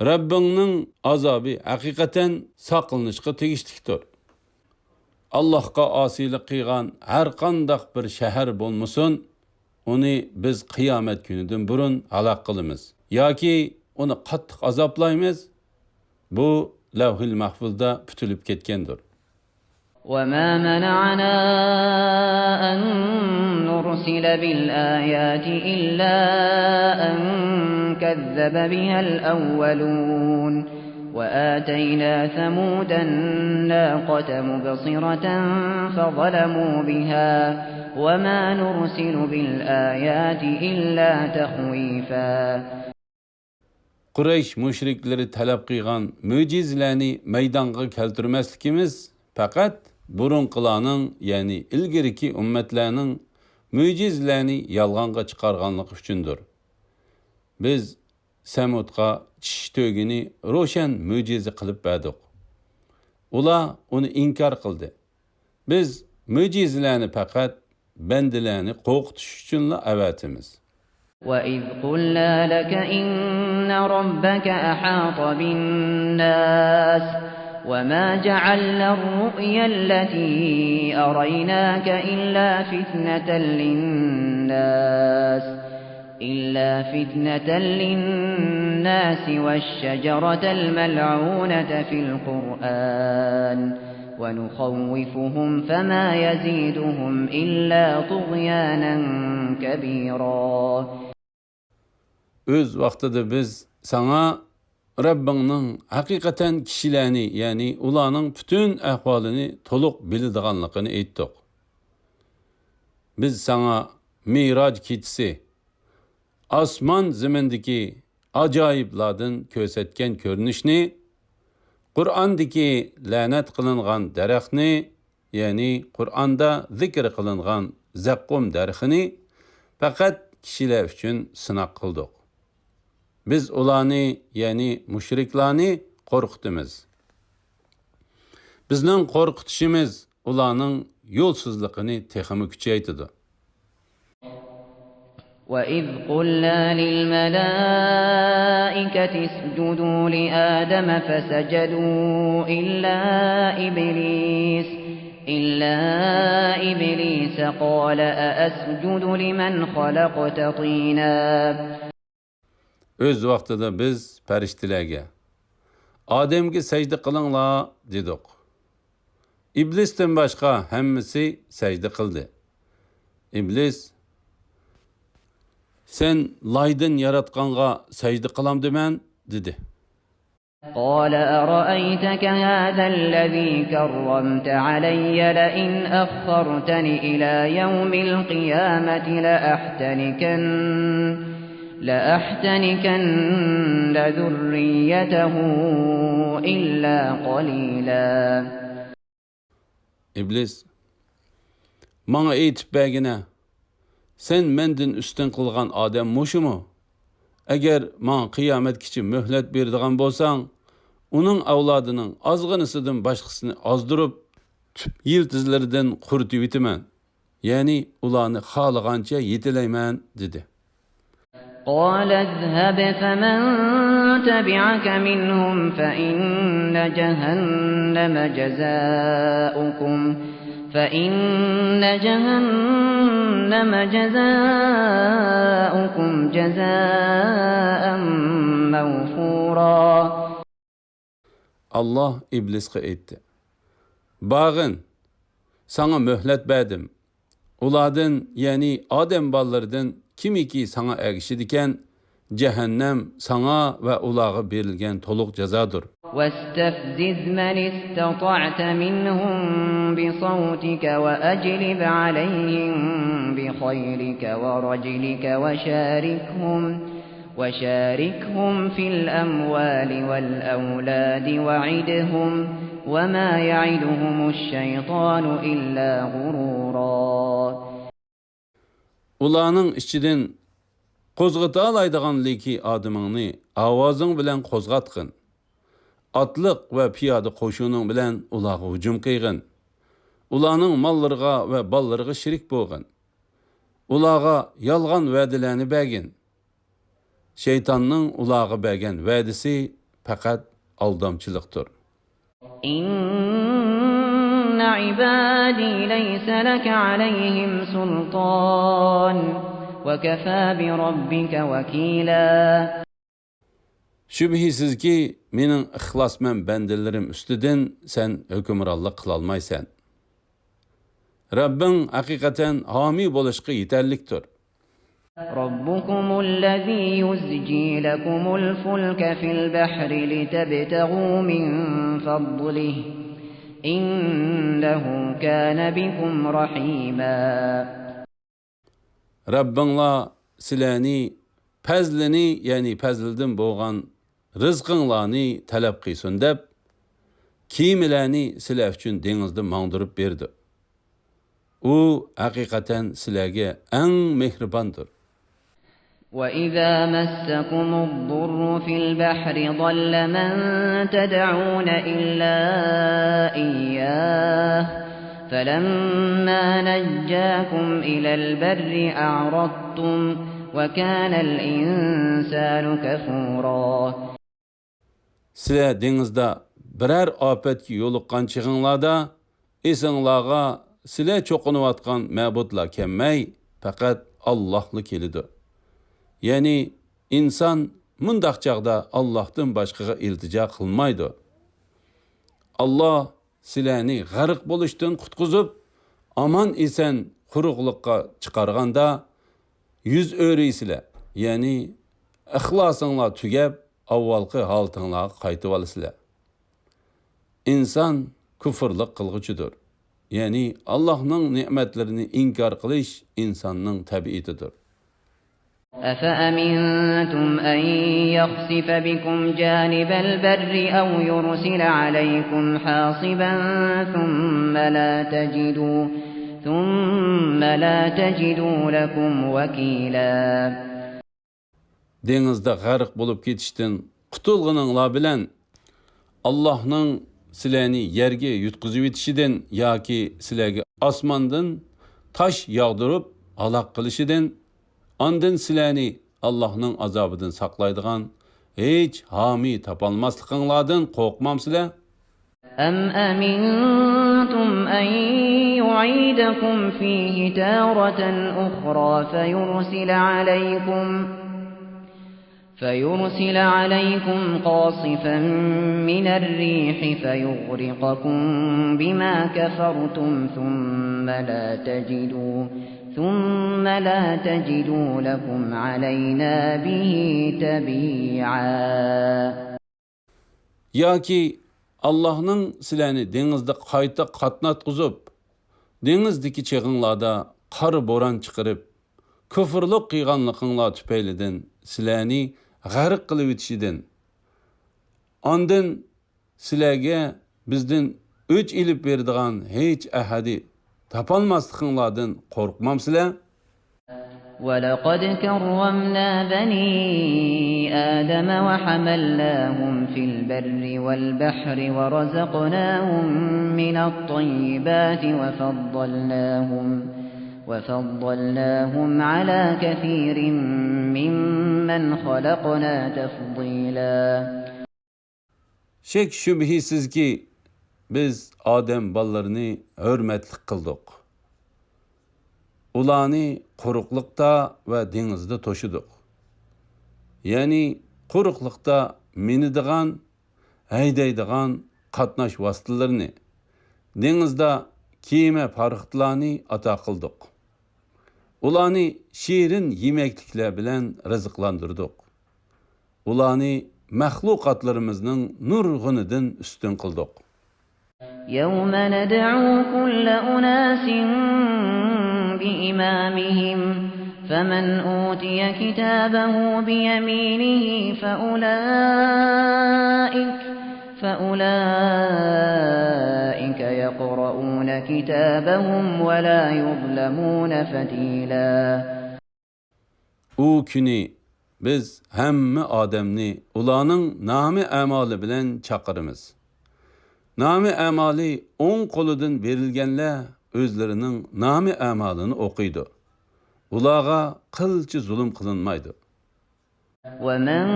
رەببىڭنىڭ ئازابى ھەقىقەتەن ساقلىنىشقا تېگىشلىكتۇر. ئاللاھقا ئاسىيلىق قىلغان ھەرقانداق بىر شەھەر بولمىسۇن، ئۇنى بىز قىيامەت كۈنىدىن بۇرۇن ھالاك قىلىمىز ياكى ئۇنى قاتتىق ئازابلايمىز. بۇ لەۋھىل مەھفۇزدا پۈتۈلۈپ كەتكەندۇر. وما منعنا أن نرسل بالآيات إلا أن كذب بها الأولون، وآتينا ثمود الناقة مبصرة فظلموا بها، وما نرسل بالآيات إلا تخويفا. قۇرەيش مۇشرىكلىرى تەلەپ قىلغان مۆجىزىلەرنى مەيدانغا كەلتۈرمەسلىكىمىز پەقەت بۇرۇنقىلارنىڭ، يەنى ئىلگىرىكى ئۈممەتلەرنىڭ مۆجىزىلەرنى يالغانغا چىقارغانلىقى ئۈچۈندۇر. بىز سەمۇدقا چىشى تۆگىنى روشەن مۆجىزە قىلىپ بەردۇق. ئۇلار ئۇنى ئىنكار قىلدى. بىز مۆجىزىلەرنى پەقەت بەندىلەرنى قورقۇتۇش ئۈچۈنلا ئەۋەتىمىز. وإذ قلنا لك إن ربك أحاط بالناس وما جعلنا الرؤيا التي أريناك إلا فتنة للناس، إلا فتنة للناس والشجرة الملعونة في القرآن ونخوفهم فما يزيدهم إلا طغيانا كبيرا. ئۆز ۋاقتىدا بىز ساڭا رەببىڭنىڭ ھەقىقەتەن كىشىلەرنى، يەنى ئۇلارنىڭ پۈتۈن ئەھۋالىنى تولۇق بىلىدىغانلىقىنى ئېيتتۇق. بىز ساڭا مىراج كېچىسى، ئاسمان زېمىندىكى ئاجايىپلاردىن كۆرسەتكەن كۆرۈنۈشنى، قۇرئاندىكى لەنەت قىلىنغان دەرەخنى، يەنى قۇرئاندا زىكىر قىلىنغان زەققۇم دەرىخىنى پەقەت كىشىلەر ئۈچۈن سىناق قىلدۇق. بىز ئۇلارنى، يەنى مۇشرىكلارنى قورقۇتىمىز. بىزنىڭ قورقۇتۇشىمىز ئۇلارنىڭ يولسىزلىقىنى تېخىمۇ كۈچەيتىدۇ. وإذ قلنا للملائكة اسجدوا لآدم فسجدوا إلا إبليس، إلا إبليس قال أأسجد لمن خلقت طينا. ئۆز ۋاقتىدا بىز پەرىشتىلەرگە، «ئادەمگە سەجدە قىلىڭلار» دېدۇق. ئىبلىستىن باشقا ھەممىسى سەجدە قىلدى. ئىبلىس، «سەن لايدىن ياراتقانغا سەجدە قىلامدىمەن؟» دېدى. قال أرأيتك هذا الذي كرمت علي لئن أخرتن إلى يوم القيامة لأحتنكن، لأحتنكن ذريته إلا قليلا. ئىبلىس، «ماڭا ئېيتىپ بەرگىنە، سەن مەندىن ئۈستۈن قىلغان ئادەم مۇشۇمۇ؟ ئەگەر ماڭا قىيامەتكىچە مۆھلەت بېرىدىغان بولساڭ، ئۇنىڭ ئەۋلادىنىڭ ئازغىنىسىدىن باشقىسىنى ئازدۇرۇپ، تۈپ يىلتىزلىرىدىن قۇرۇتۇۋېتىمەن، يەنى ئۇلارنى خالىغانچە يېتىلەيمەن» دېدى. قال اذهب فمن تبعك منهم فإن جهنم جزاؤكم، فإن جهنم جزاؤكم جزاء موفورا. ئاللاھ ئىبلىسقا ئېيتتى، «بارغىن، ساڭا مۆھلەت بەردىم. ئۇلاردىن، يەنى ئادەم بالىلىرىدىن كىمكى ساڭا ئەگىشىدىكەن، جەھەننەم ساڭا ۋە ئۇلارغا بېرىلگەن تولۇق جازادۇر.» واستفزز من استطعت منهم بصوتك وأجلب عليهم بخيلك ورجلك وشاركهم وشاركهم في الأموال والأولاد وعدهم وما يعدهم الشيطان إلا غرورا. ئۇلارنىڭ ئىچىدىن قوزغىتالايدىغانلىكى ئادىمىڭنى ئاۋازىڭ بىلەن قوزغاتقىن. ئاتلىق ۋە پىيادە قوشۇنۇڭ بىلەن ئۇلارغا ھۇجۇم قىلغىن. ئۇلارنىڭ ماللىرىغا ۋە بالىلىرىغا شېرىك بولغىن. ئۇلارغا يالغان ۋەدىلەرنى بەرگىن. شەيتاننىڭ ئۇلارغا بەرگەن ۋەدىسى پەقەت ئالدامچىلىقتۇر. إن عبادي ليس لك عليهم سلطان وكفى بربك وكيلا. شۈبھىسىزكى، مېنىڭ ئىخلاسمەن بەندىلىرىم ئۈستىدىن سەن ھۆكۈمرانلىق قىلالمايسەن. رەببىڭ ھەقىقەتەن ھامىي بولۇشقا يېتەرلىكتۇر. ربكم الذي يزجي لكم الفلك في البحر لتبتغوا من فضله إنه كان بكم رحيما. رەببىڭلار سىلەرنى پەزلىنى، يەنى پەزلىدىن بولغان رىزقىڭلارنى تەلەپ قىلسۇن دەپ، كېمىلەرنى سىلەر ئۈچۈن دېڭىزدا ماڭدۇرۇپ بېرىدۇ. ئۇ ھەقىقەتەن سىلەرگە ئەڭ مېھرىباندۇر. وإذا مسكم الضر في البحر ضل من تدعون إلا إياه فلما نجاكم إلى البر أعرضتم وكان الإنسان كفورا. سىلەر دېڭىزدا بىرەر ئاپەتكە يولۇققان چېغىڭلاردا، ئېسىڭلارغا سىلەر چوقۇنۇۋاتقان مەبۇدلار كەلمەي، پەقەت ئاللاھلا كېلىدۇ. يەنى ئىنسان مۇنداق چاغدا ئاللاھتىن باشقىغا ئىلتىجا قىلمايدۇ. ئاللاھ سىلەرنى غەرق بولۇشتىن قۇتقۇزۇپ، ئامان-ئېسەن قۇرۇقلۇققا چىقارغاندا، يۈز ئۆرۈيسىلەر، يەنى ئىخلاسىڭلار تۈگەپ، ئاۋۋالقى ھالىتىڭلارغا قايتىۋالىسىلەر. ئىنسان كۇفرلۇق قىلغۇچىدۇر. يەنى ئاللاھنىڭ نېمەتلىرىنى ئىنكار قىلىش ئىنساننىڭ تەبىئىتىدۇر. أفأمنتم أن يخسف بكم جانب البر أو يرسل عليكم حاصبا ثم لا تجدوا، ثم لا تجدوا لكم وكيلا. دېڭىزدا غەرق بولۇپ كېتىشتىن قۇتۇلغىنىڭلار بىلەن، ئاللاھنىڭ سىلەرنى يەرگە يۇتقۇزۇۋېتىشىدىن ياكى سىلەرگە ئاسماندىن تاش ياغدۇرۇپ ھالاك قىلىشىدىن ئاندىن سىلەرنى ئاللاھنىڭ ئازابىدىن ساقلايدىغان ھېچ ھامىي تاپالماسلىقىڭلاردىن قورقمامسىلەر؟ أم أمنتم أن يعيدكم فيه تارة أخرى فيرسل عليكم، فيرسل عليكم قاصفا من الريح فيغرقكم بما كفرتم ثم لا تجدوا، ثم لا تجدوا لكم علينا به تبيعا. ياكى ئاللاھنىڭ سىلەرنى دېڭىزدا قايتا قاتناتقۇزۇپ، دېڭىزدىكى چېغىڭلاردا قارا بوران چىقىرىپ، كۇفرلۇق قىلغانلىقىڭلار تۈپەيلىدىن سىلەرنى غەرق قىلىۋېتىشىدىن، ئاندىن سىلەرگە بىزدىن ئۆچ ئېلىپ بېرىدىغان ھېچ ئەھەدى تاپالماسلىقىڭلاردىن قورقمامسىلەر؟ ولقد كرمنا بني آدم وحملناهم في البر والبحر ورزقناهم من الطيبات وفضلناهم، وفضلناهم على كثير ممن خلقنا تفضيلا. شەك-شۈبھىسىزكى، بىز ئادەم بالىلىرىنى ھۆرمەتلىك قىلدۇق. ئۇلارنى قۇرۇقلۇقتا ۋە دېڭىزدا توشىدۇق. يەنى قۇرۇقلۇقتا مىنىدىغان، ھەيدەيدىغان قاتناش ۋاسىتىلىرىنى، دېڭىزدا كېمە پاراخوتلارنى ئاتا قىلدۇق. ئۇلارنى شېرىن يېمەكلىكلەر بىلەن رىزىقلاندۇردۇق. ئۇلارنى مەخلۇقاتلىرىمىزنىڭ نۇرغۇنىدىن ئۈستۈن قىلدۇق. يوم ندعو كل أناس بإمامهم فمن أوتي كتابه بيمينه فأولئك، فأولئك يقرؤون كتابهم ولا يظلمون فتيلا. ئۇ كۈنى بىز ھەممە ئادەمنى ئۇلارنىڭ نامى ئەمالى بىلەن چاقىرىمىز. نامى ئەمالى ئوڭ قولىدىن بېرىلگەنلەر ئۆزلىرىنىڭ نامى ئەمالىنى ئوقۇيدۇ. ئۇلارغا قىلچە زۇلۇم قىلىنمايدۇ. ومن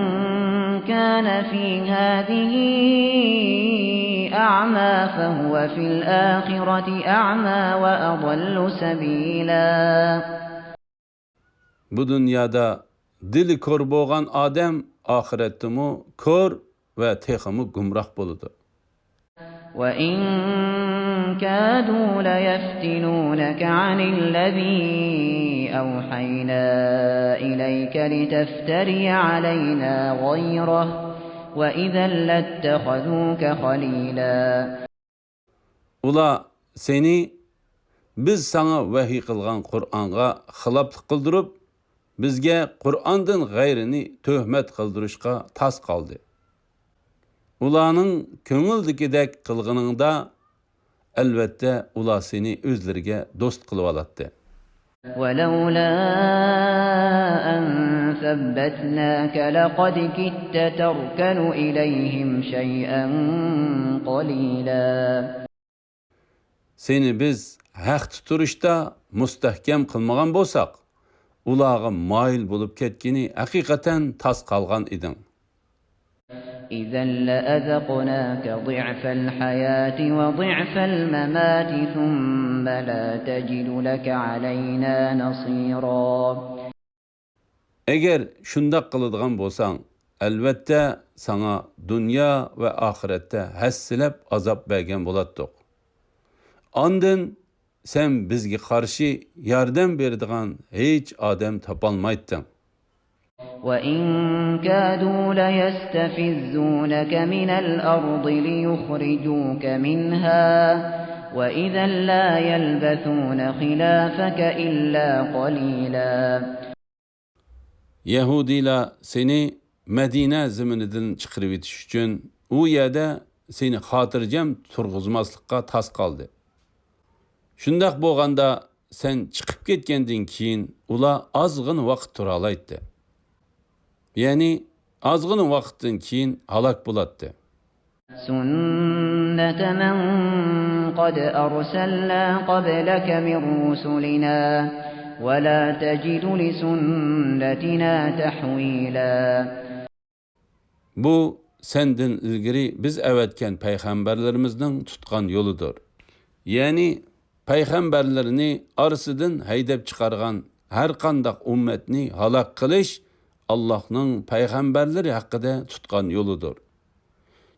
كان في هذه أعمى فهو في الآخرة أعمى وأضل سبيلا. بۇ دۇنيادا دىلى كور بولغان ئادەم ئاخىرەتتىمۇ كور ۋە تېخىمۇ گۇمراھ بولىدۇ. وإن كادوا ليفتنونك عن الذي أوحينا إليك لتفتري علينا غيره وإذا لاتخذوك خليلا. ئۇلار سېنى بىز ساڭا ۋەھىي قىلغان قۇرئانغا خىلاپلىق قىلدۇرۇپ، بىزگە قۇرئاندىن غەيرىنى تۆھمەت قىلدۇرۇشقا تاس قالدى. ئۇلارنىڭ كۆڭۈلدىكىدەك قىلغىنىڭدا، ئەلۋەتتە، ئۇلار سېنى ئۆزلىرىگە دوست قىلىۋالاتتى. ولولا أن ثبتناك لقد كدت تركن إليهم شيئا قليلا. سېنى بىز ھەقتە تۇرۇشتا مۇستەھكەم قىلمىغان بولساق، ئۇلارغا مايىل بولۇپ كەتكىنى ھەقىقەتەن تاس قالغان ئىدىڭ. إذا لأذقناك ضعف الحياة وضعف الممات ثم لا تجد لك علينا نصيرا. ئەگەر شۇنداق قىلىدىغان بولساڭ، ئەلۋەتتە، ساڭا دۇنيا ۋە ئاخىرەتتە ھەسسىلەپ ئازاب بەرگەن بولاتتۇق. ئاندىن سەن بىزگە قارشى ياردەم بېرىدىغان ھېچ ئادەم تاپالمايتتىڭ. وإن كادوا ليستفزونك من الأرض ليخرجوك منها وإذا لا يلبثون خلافك إلا قليلا. يەھۇدىيلار سېنى مەدىنە زېمىنىدىن چىقىرىۋېتىش ئۈچۈن، ئۇ يەردە سېنى خاتىرجەم تۇرغۇزماسلىققا تاس قالدى. شۇنداق بولغاندا، سەن چىقىپ كەتكەندىن كېيىن، ئۇلار ئازغىنە ۋاقىت تۇرالايتتى. يەنى، ئازغىنە ۋاقىتتىن كېيىن ھالاك بولاتتى. سنة من قد أرسلنا قبلك من رسلنا ولا تجد لسنتنا تحويلا. بۇ سەندىن ئىلگىرى بىز ئەۋەتكەن پەيغەمبەرلىرىمىزنىڭ تۇتقان يولىدۇر. يەنى پەيغەمبەرلىرىنى ئارىسىدىن ھەيدەپ چىقارغان ھەرقانداق ئۈممەتنى ھالاك قىلىش ئاللاھنىڭ پەيغەمبەرلىرى ھەققىدە تۇتقان يولىدۇر.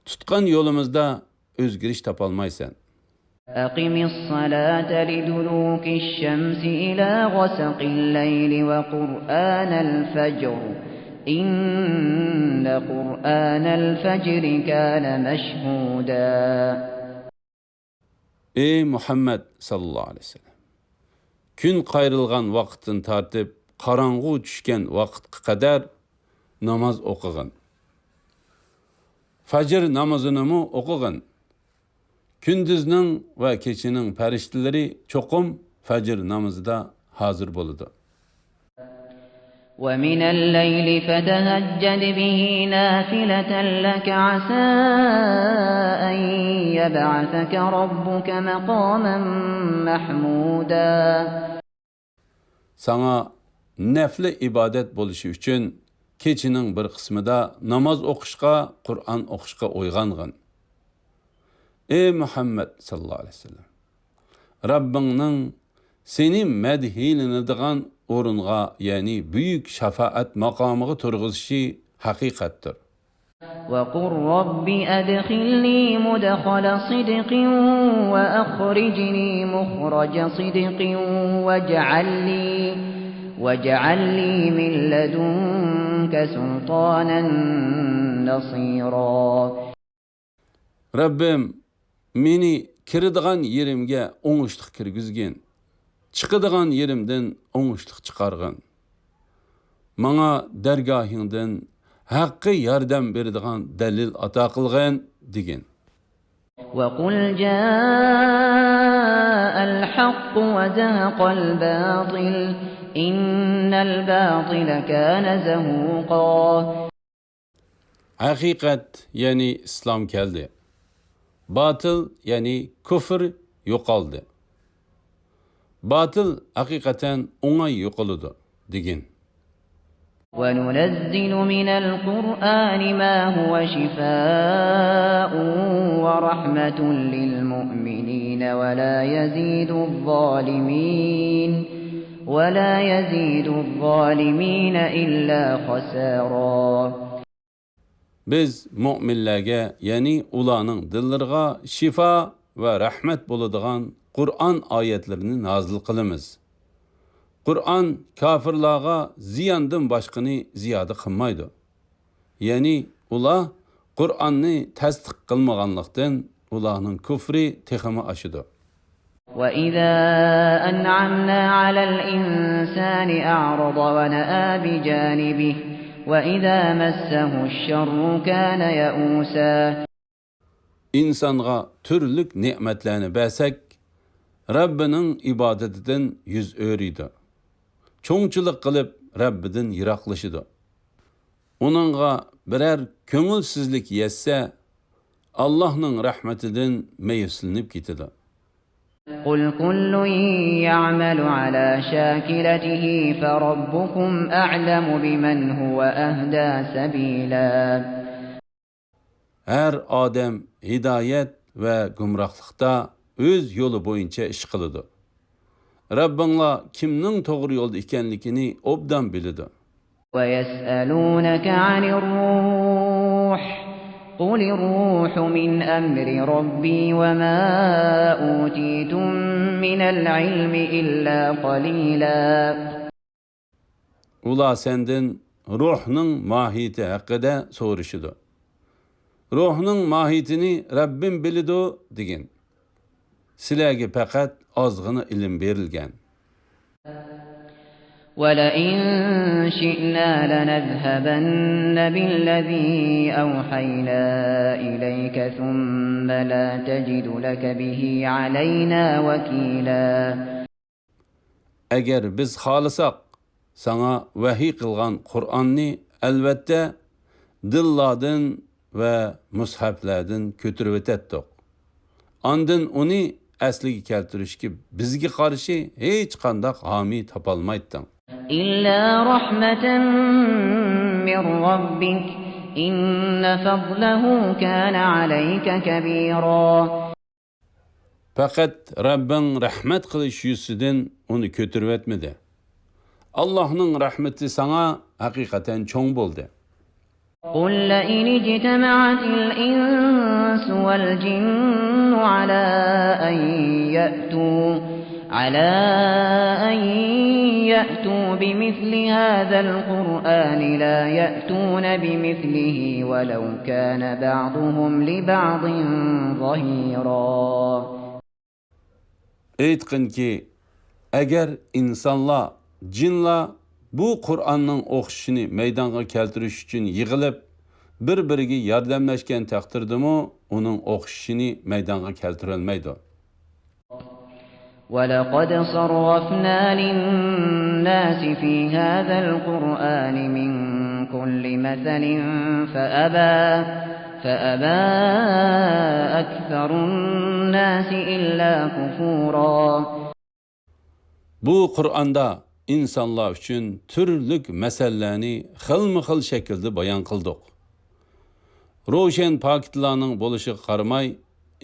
تۇتقان يولىمىزدا ئۆزگىرىش تاپالمايسەن. أقم الصلاة لدلوك الشمس إلى غسق الليل وقرآن الفجر إن قرآن الفجر كان مشهودا. ئەي مۇھەممەد ساللاللاھۇ ئەلەيھى ۋەسەللەم! كۈن قايرىلغان ۋاقىتتىن تارتىپ قاراڭغۇ چۈشكەن ۋاقىتقا قەدەر ناماز ئوقۇغىن. فەجر نامىزىنىمۇ ئوقۇغىن. كۈندۈزنىڭ ۋە كېچىنىڭ پەرىشتىلىرى چوقۇم فەجر نامىزىدا ھازىر بولىدۇ. ومن الليل فتهجد به نافلة لك عسى أن يبعثك ربك مقاما محمودا. ساڭا نەپلى ئىبادەت بولۇشى ئۈچۈن كېچىنىڭ بىر قىسمىدا ناماز ئوقۇشقا، قۇرئان ئوقۇشقا ئويغانغىن. ئەي مۇھەممەد ساللاللاھۇ ئەلەيھى ۋەسەللەم! رەببىڭنىڭ سېنى مەدھىيلىنىدىغان ئورۇنغا، يەنى بۈيۈك شاپائەت ماقامىغا تۇرغۇزۇشى ھەقىقەتتۇر. وقل رب أدخلني مدخل صدق وأخرجني مخرج صدق واجعل لي، واجعل لي من لدنك سلطانا نصيرا. رەببىم، مېنى كىرىدىغان يېرىمگە ئوڭۇشلۇق كىرگۈزگىن، چىقىدىغان يېرىمدىن ئوڭۇشلۇق چىقارغىن. ماڭا دەرگاھىڭدىن ھەققىي ياردەم بېرىدىغان دەلىل ئاتا قىلغىن، دېگىن. وقل جاء الحق وزهق الباطل إن الباطل كان زهوقا. ھەقىقەت، يەنى ئىسلام كەلدى. باتىل، يەنى كۇفر يوقالدى. باتىل ھەقىقەتەن ئوڭاي يوقىلىدۇ، دېگىن. وننزل من القرآن ما هو شفاء ورحمة للمؤمنين ولا يزيد الظالمين، ولا يزيد الظالمين إلا خسارا. بىز مۆمىنلەرگە، يەنى ئۇلارنىڭ دىللىرىغا شىفا ۋە رەھمەت بولىدىغان قۇرئان ئايەتلىرىنى نازىل قىلىمىز. قۇرئان كاپىرلارغا زىياندىن باشقىنى زىيادە قىلمايدۇ. يەنى ئۇلار قۇرئاننى تەستىق قىلمىغانلىقتىن، ئۇلارنىڭ كۇفرى تېخىمۇ ئاشىدۇ. وإذا أنعمنا على الإنسان أعرض ونأى بجانبه وإذا مسه الشر كان يئوسا. ئىنسانغا تۈرلۈك نېمەتلەرنى بەرسەك، رەببىنىڭ ئىبادىتىدىن يۈز ئۆرۈيدۇ. چوڭچىلىق قىلىپ، رەببىدىن يىراقلىشىدۇ. ئۇنىڭغا بىرەر كۆڭۈلسىزلىك يەتسە، ئاللاھنىڭ رەھمىتىدىن مەيۈسلىنىپ كېتىدۇ. قل كل يعمل على شاكلته فربكم أعلم بمن هو أهدى سبيلا. ھەر ئادەم ھىدايەت ۋە گۇمراھلىقتا ئۆز يولى بويىچە ئىش قىلىدۇ. رەببىڭلار كىمنىڭ توغرا يولدا ئىكەنلىكىنى ئوبدان بىلىدۇ. ويسألونك عن الروح قل الروح من أمر ربي وما أوتيتم من العلم إلا قليلا. ئۇلار سەندىن روھنىڭ ماھىيىتى ھەققىدە سورىشىدۇ. روھنىڭ ماھىيىتىنى رەببىم بىلىدۇ، دېگىن. سىلەرگە پەقەت ئازغىنا ئىلىم بېرىلگەن. ولئن شئنا لنذهبن بالذي أوحينا إليك ثم لا تجد لك به علينا وكيلا. ئەگەر بىز خالىساق، ساڭا ۋەھىي قىلغان قۇرئاننى ئەلۋەتتە دىللاردىن ۋە مۇسھەپلەردىن كۆتۈرۈۋېتەتتۇق. ئاندىن ئۇنى ئەسلىگە كەلتۈرۈشكە بىزگە قارشى ھېچقانداق ھامىي تاپالمايتتىڭ. إلا رحمة من ربك إن فضله كان عليك كبيرا. پەقەت رەببىڭ رەھمەت قىلىش يۈزىسىدىن ئۇنى كۆتۈرۈۋەتمىدى. ئاللاھنىڭ رەھمىتى ساڭا ھەقىقەتەن چوڭ بولدى. قل لئن اجتمعت الإنس والجن على أن يأتوا على أن يأتوا بمثل هذا القرآن لا يأتون بمثله ولو كان بعضهم لبعض ظهيرا. ئېيتقىنكى، ئەگەر ئىنسانلار، جىنلار بۇ قۇرئاننىڭ ئوخشىشىنى مەيدانغا كەلتۈرۈش ئۈچۈن يىغىلىپ، بىر-بىرىگە ياردەملەشكەن تەقدىردىمۇ، ئۇنىڭ ئوخشىشىنى مەيدانغا كەلتۈرەلمەيدۇ. ولقد صرفنا للناس في هذا القرآن من كل مثل فأبى، فأبى أكثر الناس إلا كفورا. بۇ قۇرئاندا ئىنسانلار ئۈچۈن تۈرلۈك مەسەللەرنى خىلمۇ خىل شەكىلدە بايان قىلدۇق. روشەن پاكىتلارنىڭ بولۇشىغا قارىماي،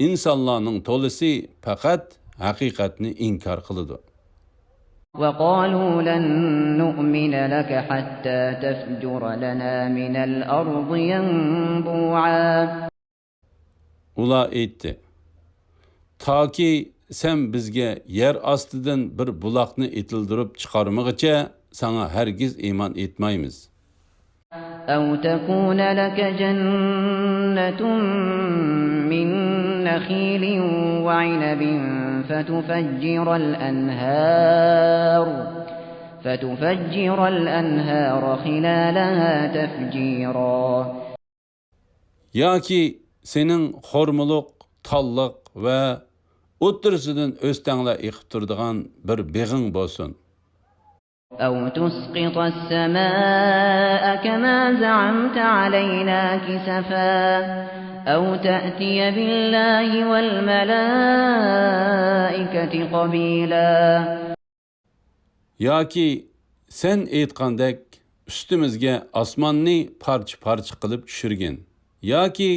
ئىنسانلارنىڭ تولىسى پەقەت ھەقىقەتنى ئىنكار قىلىدۇ. وقالوا لن نؤمن لك حتى تفجر لنا من الأرض ينبوعا. ئۇلار ئېيتتى، تاكى سەن بىزگە يەر ئاستىدىن بىر بۇلاقنى ئېتىلدۈرۈپ چىقارمىغىچە ساڭا ھەرگىز ئىمان ئېيتمايمىز. أو تكون لك جنة من نخيل وعنب فتفجر الأنهار، فتفجر الأنهار خلالها تفجيرا. ياكى سېنىڭ خورمىلىق، تاللىق ۋە ئوتتۇرىسىدىن ئۆستەڭلەر ئېقىپ تۇرىدىغان بىر بېغىڭ بولسۇن. أو تسقط السماء كما زعمت علينا كسفا أو تأتي بالله والملائكة قبيلا. ياكى سەن ئېيتقاندەك ئۈستىمىزگە ئاسماننى پارچە-پارچە قىلىپ چۈشۈرگىن. ياكى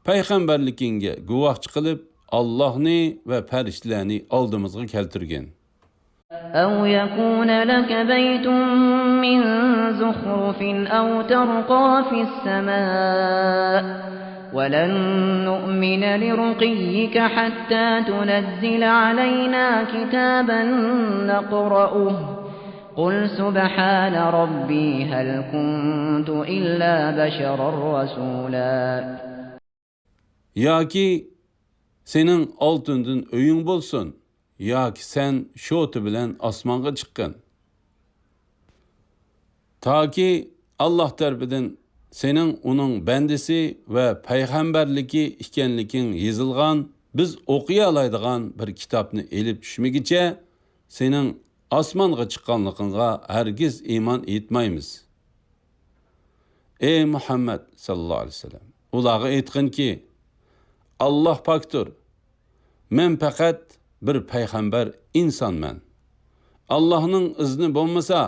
پەيغەمبەرلىكىڭگە گۇۋاھچى قىلىپ، ئاللاھنى ۋە پەرىشتىلەرنى ئالدىمىزغا كەلتۈرگىن. أو يكون لك بيت من زخرف أو ترقى في السماء ولن نؤمن لرقيك حتى تنزل علينا كتابا نقرؤه قل سبحان ربي هل كنت إلا بشرا رسولا. ياكى سېنىڭ ئالتۇندىن ئۆيۈڭ بولسۇن، ياكى سەن شوتا بىلەن ئاسمانغا چىققىن. تاكى ئاللاھ تەرىپىدىن سېنىڭ ئۇنىڭ بەندىسى ۋە پەيغەمبەرلىكى ئىكەنلىكىڭ يېزىلغان، بىز ئوقۇيالايدىغان بىر كىتابنى ئېلىپ چۈشمىگىچە سېنىڭ ئاسمانغا چىققانلىقىڭغا ھەرگىز ئىمان ئېيتمايمىز. ئەي مۇھەممەد ساللاللاھۇ ئەلەيھى ۋەسەللەم، ئۇلارغا ئېيتقىنكى، ئاللاھ پاكتۇر، مەن پەقەت بىر پەيغەمبەر ئىنسانمەن. ئاللاھنىڭ ئىزنى بولمىسا،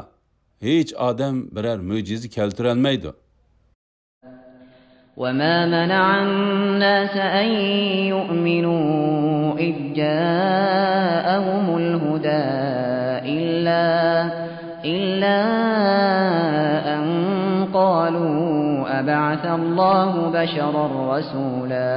ھېچ ئادەم بىرەر مۆجىزە كەلتۈرەلمەيدۇ. وما منع الناس أن يؤمنوا إذ جاءهم الهدى إلا، إلا أن قالوا أبعث الله بشرا رسولا.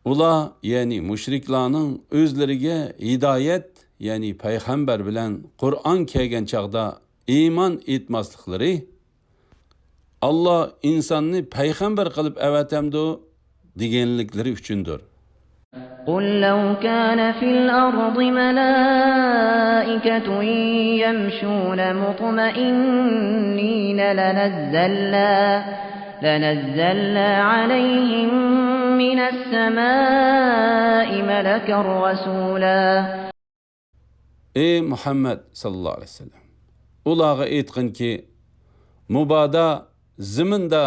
ئۇلار، يەنى مۇشرىكلارنىڭ ئۆزلىرىگە ھىدايەت، يەنى پەيغەمبەر بىلەن قۇرئان كەلگەن چاغدا ئىمان ئېيتماسلىقلىرى، ئاللا ئىنساننى پەيغەمبەر قىلىپ ئەۋەتەمدۇ دېگەنلىكلىرى ئۈچۈندۇر. قل لو كان في الأرض ملائكة يمشون مطمئنين لنزلنا، لنزلنا عليهم من السماء ملكا رسولا. ئەي مۇھەممەد ساللاللاھۇ ئەلەيھى ۋەسەللەم، ئۇلارغا ئېيتقىنكى، مۇبادا زېمىندا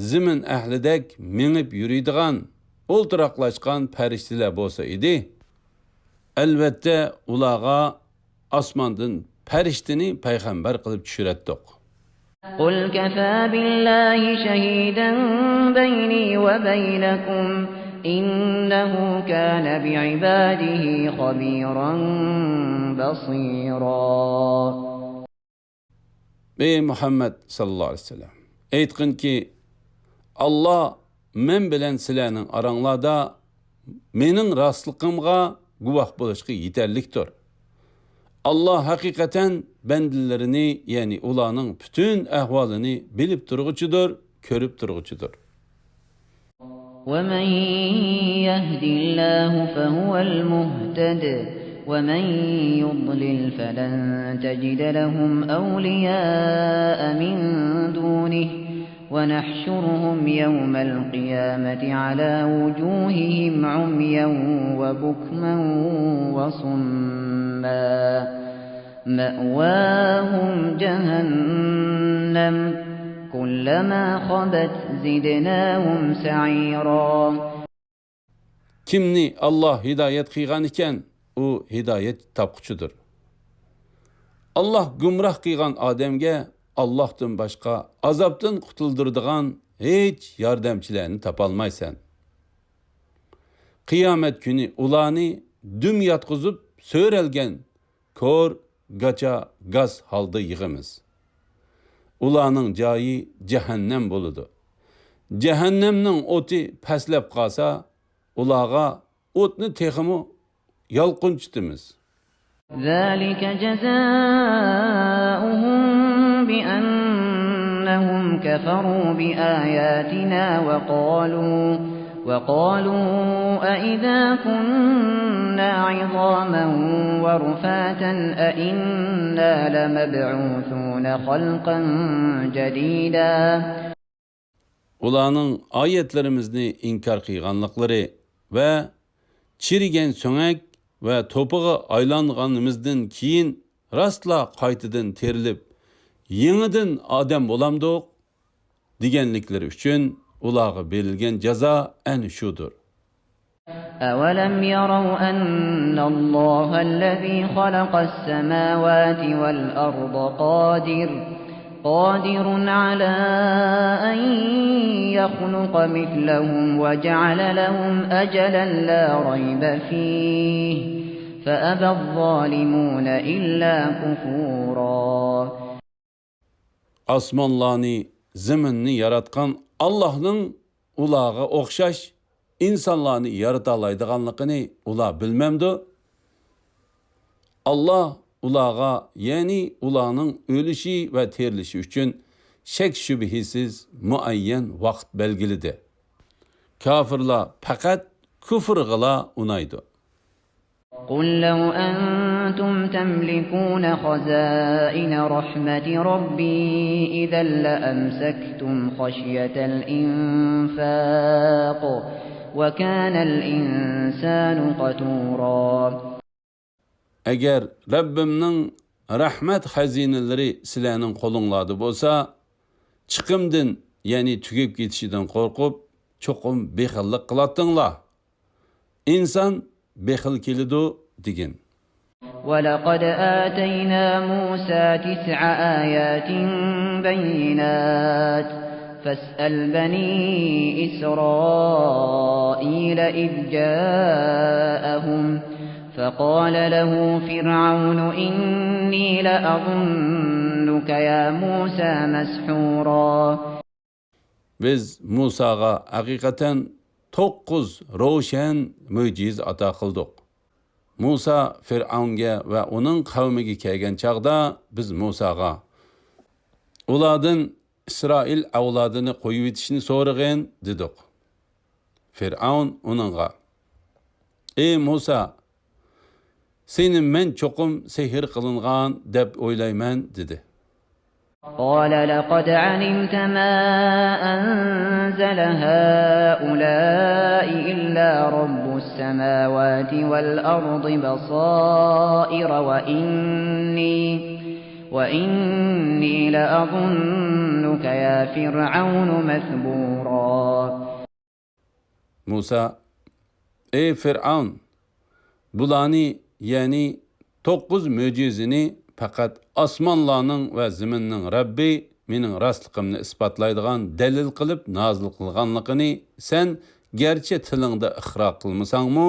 زېمىن ئەھلىدەك مېڭىپ يۈرىدىغان، ئولتۇراقلاشقان پەرىشتىلەر بولسا ئىدى، ئەلۋەتتە، ئۇلارغا ئاسماندىن پەرىشتىنى پەيغەمبەر قىلىپ چۈشۈرەتتۇق. قل كفى بالله شهيدا بيني وبينكم إنه كان بعباده خبيرا بصيرا. ئەي مۇھەممەد ساللاللاھۇ ئەلەيھى ۋەسەللەم، ئېيتقىنكى، ئاللا مەن بىلەن سىلەرنىڭ ئاراڭلاردا مېنىڭ راستلىقىمغا گۇۋاھ بولۇشقا يېتەرلىكتۇر. ئاللا ھەقىقەتەن بەندىلىرىنى، يەنى ئۇلارنىڭ پۈتۈن ئەھۋالىنى بىلىپ تۇرغۇچىدۇر، كۆرۈپ تۇرغۇچىدۇر. ومن يهد الله فهو المهتد، ومن يضلل فلن تجد لهم أولياء من دونه، ونحشرهم يوم القيامة على وجوههم عميا وبكما وصما. مأواهم جهنم، كلما خبت زدناهم سعيرا. كىمنى ئاللا ھىدايەت قىلغان ئىكەن، ئۇ ھىدايەت تاپقۇچىدۇر. ئاللا گۇمراھ قىلغان ئادەمگە ئاللاھتىن باشقا ئازابتىن قۇتۇلدۇرىدىغان ھېچ ياردەمچىلەرنى تاپالمايسەن. قىيامەت كۈنى ئۇلارنى دۈم ياتقۇزۇپ سۆرەلگەن كور، گاچا، گاس ھالدا يىغىمىز. ئۇلارنىڭ جايى جەھەننەم بولىدۇ. جەھەننەمنىڭ ئوتى پەسلەپ قالسا، ئۇلارغا ئوتنى تېخىمۇ يالقۇنچىتىمىز. ذلك جزاؤهم بأنهم كفروا بآياتنا وقالوا، وقالوا أإذا كنا عظاما ورفاتا أإنا لمبعوثون خلقا جديدا. ئۇلارنىڭ ئايەتلىرىمىزنى ئىنكار قىلغانلىقلىرى ۋە چىرىگەن سۆڭەك ۋە توپىغا ئايلانغىنىمىزدىن كېيىن راستلا قايتىدىن تىرىلىپ، يېڭىدىن ئادەم بولامدۇق؟ دېگەنلىكلىرى ئۈچۈن ئۇلارغا بېرىلگەن جازا ئەنە شۇدۇر. أولم يروا أن الله الذي خلق السماوات والأرض قادر، قادر على أن يخلق مثلهم وجعل لهم أجلا لا ريب فيه، فأبى الظالمون إلا كفورا. ئاسمانلارنى، زېمىننى ياراتقان ئاللاھنىڭ ئۇلارغا ئوخشاش ئىنسانلارنى يارىتالايدىغانلىقىنى ئۇلار بىلمەمدۇ؟ ئاللاھ ئۇلارغا، يەنى ئۇلارنىڭ ئۆلۈشى ۋە تىرىلىشى ئۈچۈن شەك-شۈبھىسىز مۇئەييەن ۋاقىت بەلگىلىدى. كاپىرلار پەقەت كۇفرىغىلا ئۇنايدۇ. قل لو أنتم تملكون خزائن رحمة ربي إذا لأمسكتم خشية الإنفاق وكان الإنسان قتورا. ئەگەر رەببىمنىڭ رەھمەت خەزىنىلىرى سىلەرنىڭ قولۇڭلاردا بولسا، چىقىمدىن، يەنى تۈگەپ كېتىشىدىن قورقۇپ، چوقۇم بېخىللىق قىلاتتىڭلار. ئىنسان بېخىل كېلىدۇ دېگىن. ولقد آتينا موسى تسع آيات بينات فاسأل بني إسرائيل إذ جاءهم فقال له فرعون إني لأظنك يا موسى مسحورا. بىز مۇساغا ھەقىقەتەن توققۇز روشەن مۆجىزە ئاتا قىلدۇق. مۇسا فىرئەۋنگە ۋە ئۇنىڭ قەۋمىگە كەلگەن چاغدا بىز مۇساغا، ئۇلاردىن ئىسرائىل ئەۋلادىنى قويۇۋېتىشنى سورىغىن، دېدۇق. فىرئەۋن ئۇنىڭغا، ئى مۇسا، سېنى مەن چوقۇم سېھىر قىلىنغان دەپ ئويلايمەن، دېدى. قال لقد علمت ما أنزل هؤلاء إلا رب السماوات والأرض بصائر وإني، وإني لأظنك يا فرعون مثبورا. مۇسا: ئەي فىرئەۋن، بۇلارنى، يەنى توققۇز مۆجىزىنى پەقەت ئاسمانلارنىڭ ۋە زېمىننىڭ رەببى مېنىڭ راستلىقىمنى ئىسپاتلايدىغان دەلىل قىلىپ نازىل قىلغانلىقىنى سەن گەرچە تىلىڭدا ئىقرار قىلمىساڭمۇ،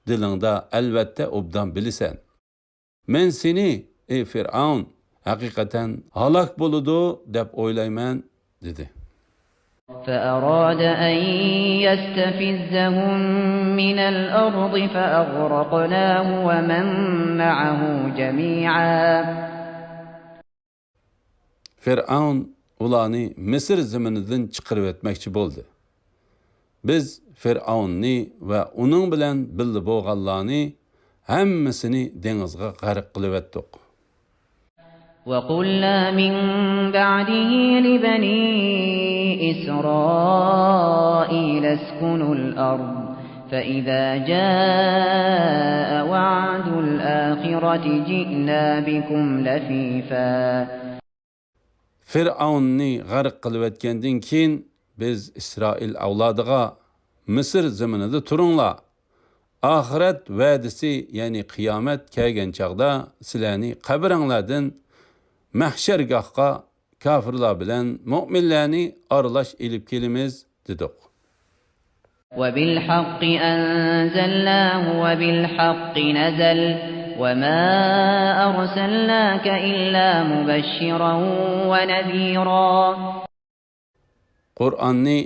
دىلىڭدا ئەلۋەتتە ئوبدان بىلىسەن. مەن سېنى، ئەي فىرئەۋن، ھەقىقەتەن ھالاك بولىدۇ دەپ ئويلايمەن، دېدى. فأراد أن يستفزهم من الأرض فأغرقناه ومن معه جميعا. فىرئەۋن ئۇلارنى مىسىر زېمىنىدىن چىقىرىۋەتمەكچى بولدى. بىز فىرئەۋننى ۋە ئۇنىڭ بىلەن بىللە بولغانلارنى ھەممىسىنى دېڭىزغا غەرق قىلىۋەتتۇق. وقلنا من بعده لبني إسرائيل اسكنوا الأرض فإذا جاء وعد الآخرة جئنا بكم لفيفا. فىرئەۋننى غەرق قىلىۋەتكەندىن كېيىن، بىز ئىسرائىل ئەۋلادىغا، مىسىر زېمىنىدا تۇرۇڭلار. ئاخىرەت ۋەدىسى، يەنى قىيامەت كەلگەن چاغدا سىلەرنى قەبرەڭلاردىن مەھشەرگاھقا كاپىرلار بىلەن مۆمىنلەرنى ئارىلاش ئېلىپ كېلىمىز، دېدۇق. وبالحق أنزلناه وبالحق نزل وما أرسلناك إلا مبشرا ونذيرا. قۇرئاننى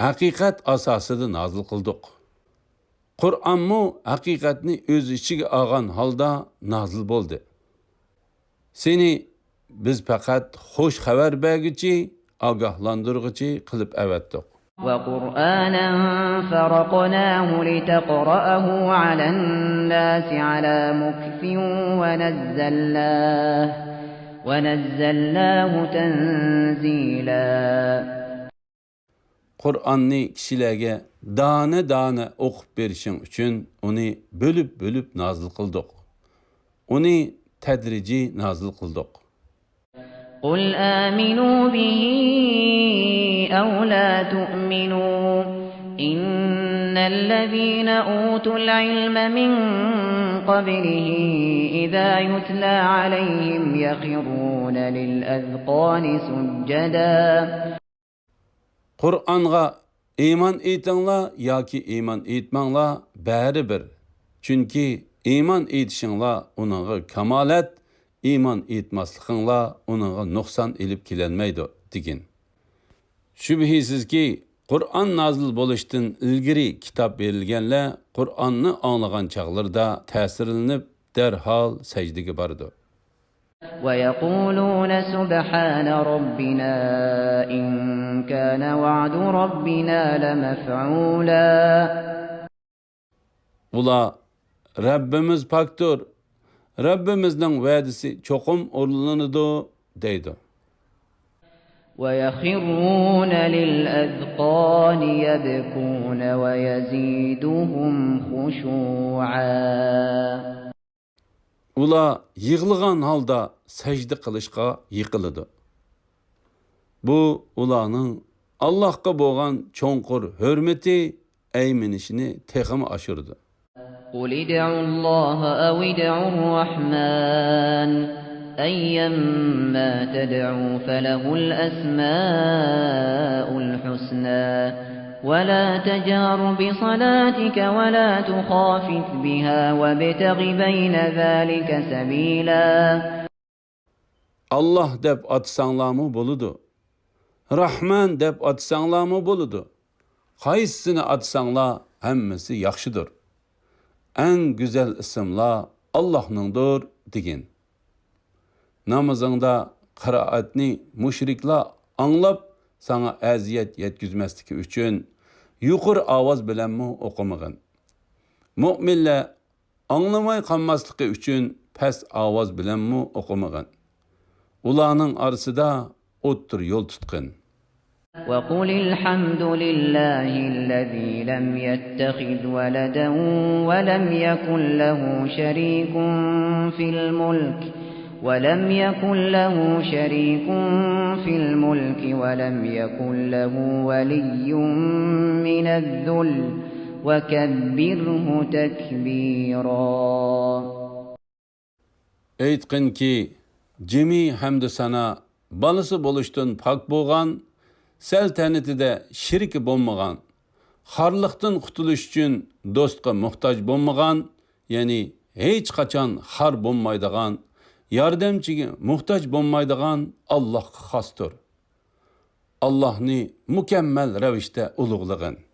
ھەقىقەت ئاساسىدا نازىل قىلدۇق. قۇرئانمۇ ھەقىقەتنى ئۆز ئىچىگە ئالغان ھالدا نازىل بولدى. سېنى بىز پەقەت خۇش خەۋەر بەرگۈچى، ئاگاھلاندۇرغۇچى قىلىپ ئەۋەتتۇق. وقرآنا فرقناه لتقرأه على الناس على مكث ونزلناه ونزلناه تنزيلا. قۇرئاننى كىشىلەرگە دانە-دانە ئوقۇپ بېرىشىڭ ئۈچۈن ئۇنى بۆلۈپ-بۆلۈپ نازىل قىلدۇق. ئۇنى تەدرىجىي نازىل قىلدۇق. قل آمنوا به أو لا تؤمنوا إن الذين أوتوا العلم من قبله إذا يتلى عليهم يخرون للأذقان سجدا. قۇرئانغا ئىمان ئېيتىڭلار ياكى ئىمان ئېيتماڭلار، بەرىبىر. چۈنكى ئىمان ئېيتىشىڭلار ئۇنىڭغا كامالەت، ئىمان ئېيتماسلىقىڭلار ئۇنىڭغا نۇقسان ئېلىپ كېلەلمەيدۇ، دېگىن. شۈبھىسىزكى، قۇرئان نازىل بولۇشتىن ئىلگىرى كىتاب بېرىلگەنلەر قۇرئاننى ئاڭلىغان چاغلىرىدا تەسىرلىنىپ، دەرھال سەجدىگە بارىدۇ. ويقولون سبحان ربنا إن كان وعد ربنا لمفعولا. ئۇلار، رەببىمىز پاكتۇر، رەببىمىزنىڭ ۋەدىسى چوقۇم ئورۇنلىنىدۇ، دەيدۇ. ويخرون للأذقان يبكون ويزيدهم خشوعا. ئۇلار يىغلىغان ھالدا سەجدە قىلىشقا يىقىلىدۇ. بۇ ئۇلارنىڭ ئاللاھقا بولغان چوڭقۇر ھۆرمىتى، ئەيمىنىشىنى تېخىمۇ ئاشۇرىدۇ. قل ادعوا الله أو ادعوا الرحمن أيا ما تدعوا فله الأسماء الحسنى ولا تجهر بصلاتك ولا تخافت بها وابتغ بين ذلك سبيلا. ئاللاھ دەپ ئاتىساڭلارمۇ بولىدۇ. راھمان دەپ ئاتىساڭلارمۇ بولىدۇ. قايسىسىنى ئاتىساڭلار، ھەممىسى ياخشىدۇر. ئەڭ گۈزەل ئىسىملار ئاللاھنىڭدۇر، دېگىن. نامىزىڭدا قىرائەتنى مۇشرىكلار ئاڭلاپ، ساڭا ئەزىيەت يەتكۈزمەسلىكى ئۈچۈن، يۇقىرى ئاۋاز بىلەنمۇ ئوقۇمىغىن. مۆمىنلەر ئاڭلىماي قالماسلىقى ئۈچۈن پەس ئاۋاز بىلەنمۇ ئوقۇمىغىن. ئۇلارنىڭ ئارىسىدا ئوتتۇرا يول تۇتقىن. وقل الحمد لله الذي لم يتخذ ولدا ولم يكن له شريك في الملك ولم يكن له شريك في الملك ولم يكن له ولي من الذل وكبره تكبيرا. ئېيتقىنكى، جىمى ھەمدۇسانا، بالىسى بولۇشتىن پاك بولغان، سەلتەنىتىدە شېرىكى بولمىغان، خارلىقتىن قۇتۇلۇش ئۈچۈن دوستقا موھتاج بولمىغان، يەنى ھېچقاچان خار بولمايدىغان، ياردەمچىگە موھتاج بولمايدىغان ئاللاھقا خاستۇر. ئاللاھنى مۇكەممەل رەۋىشتە ئۇلۇغلىغىن.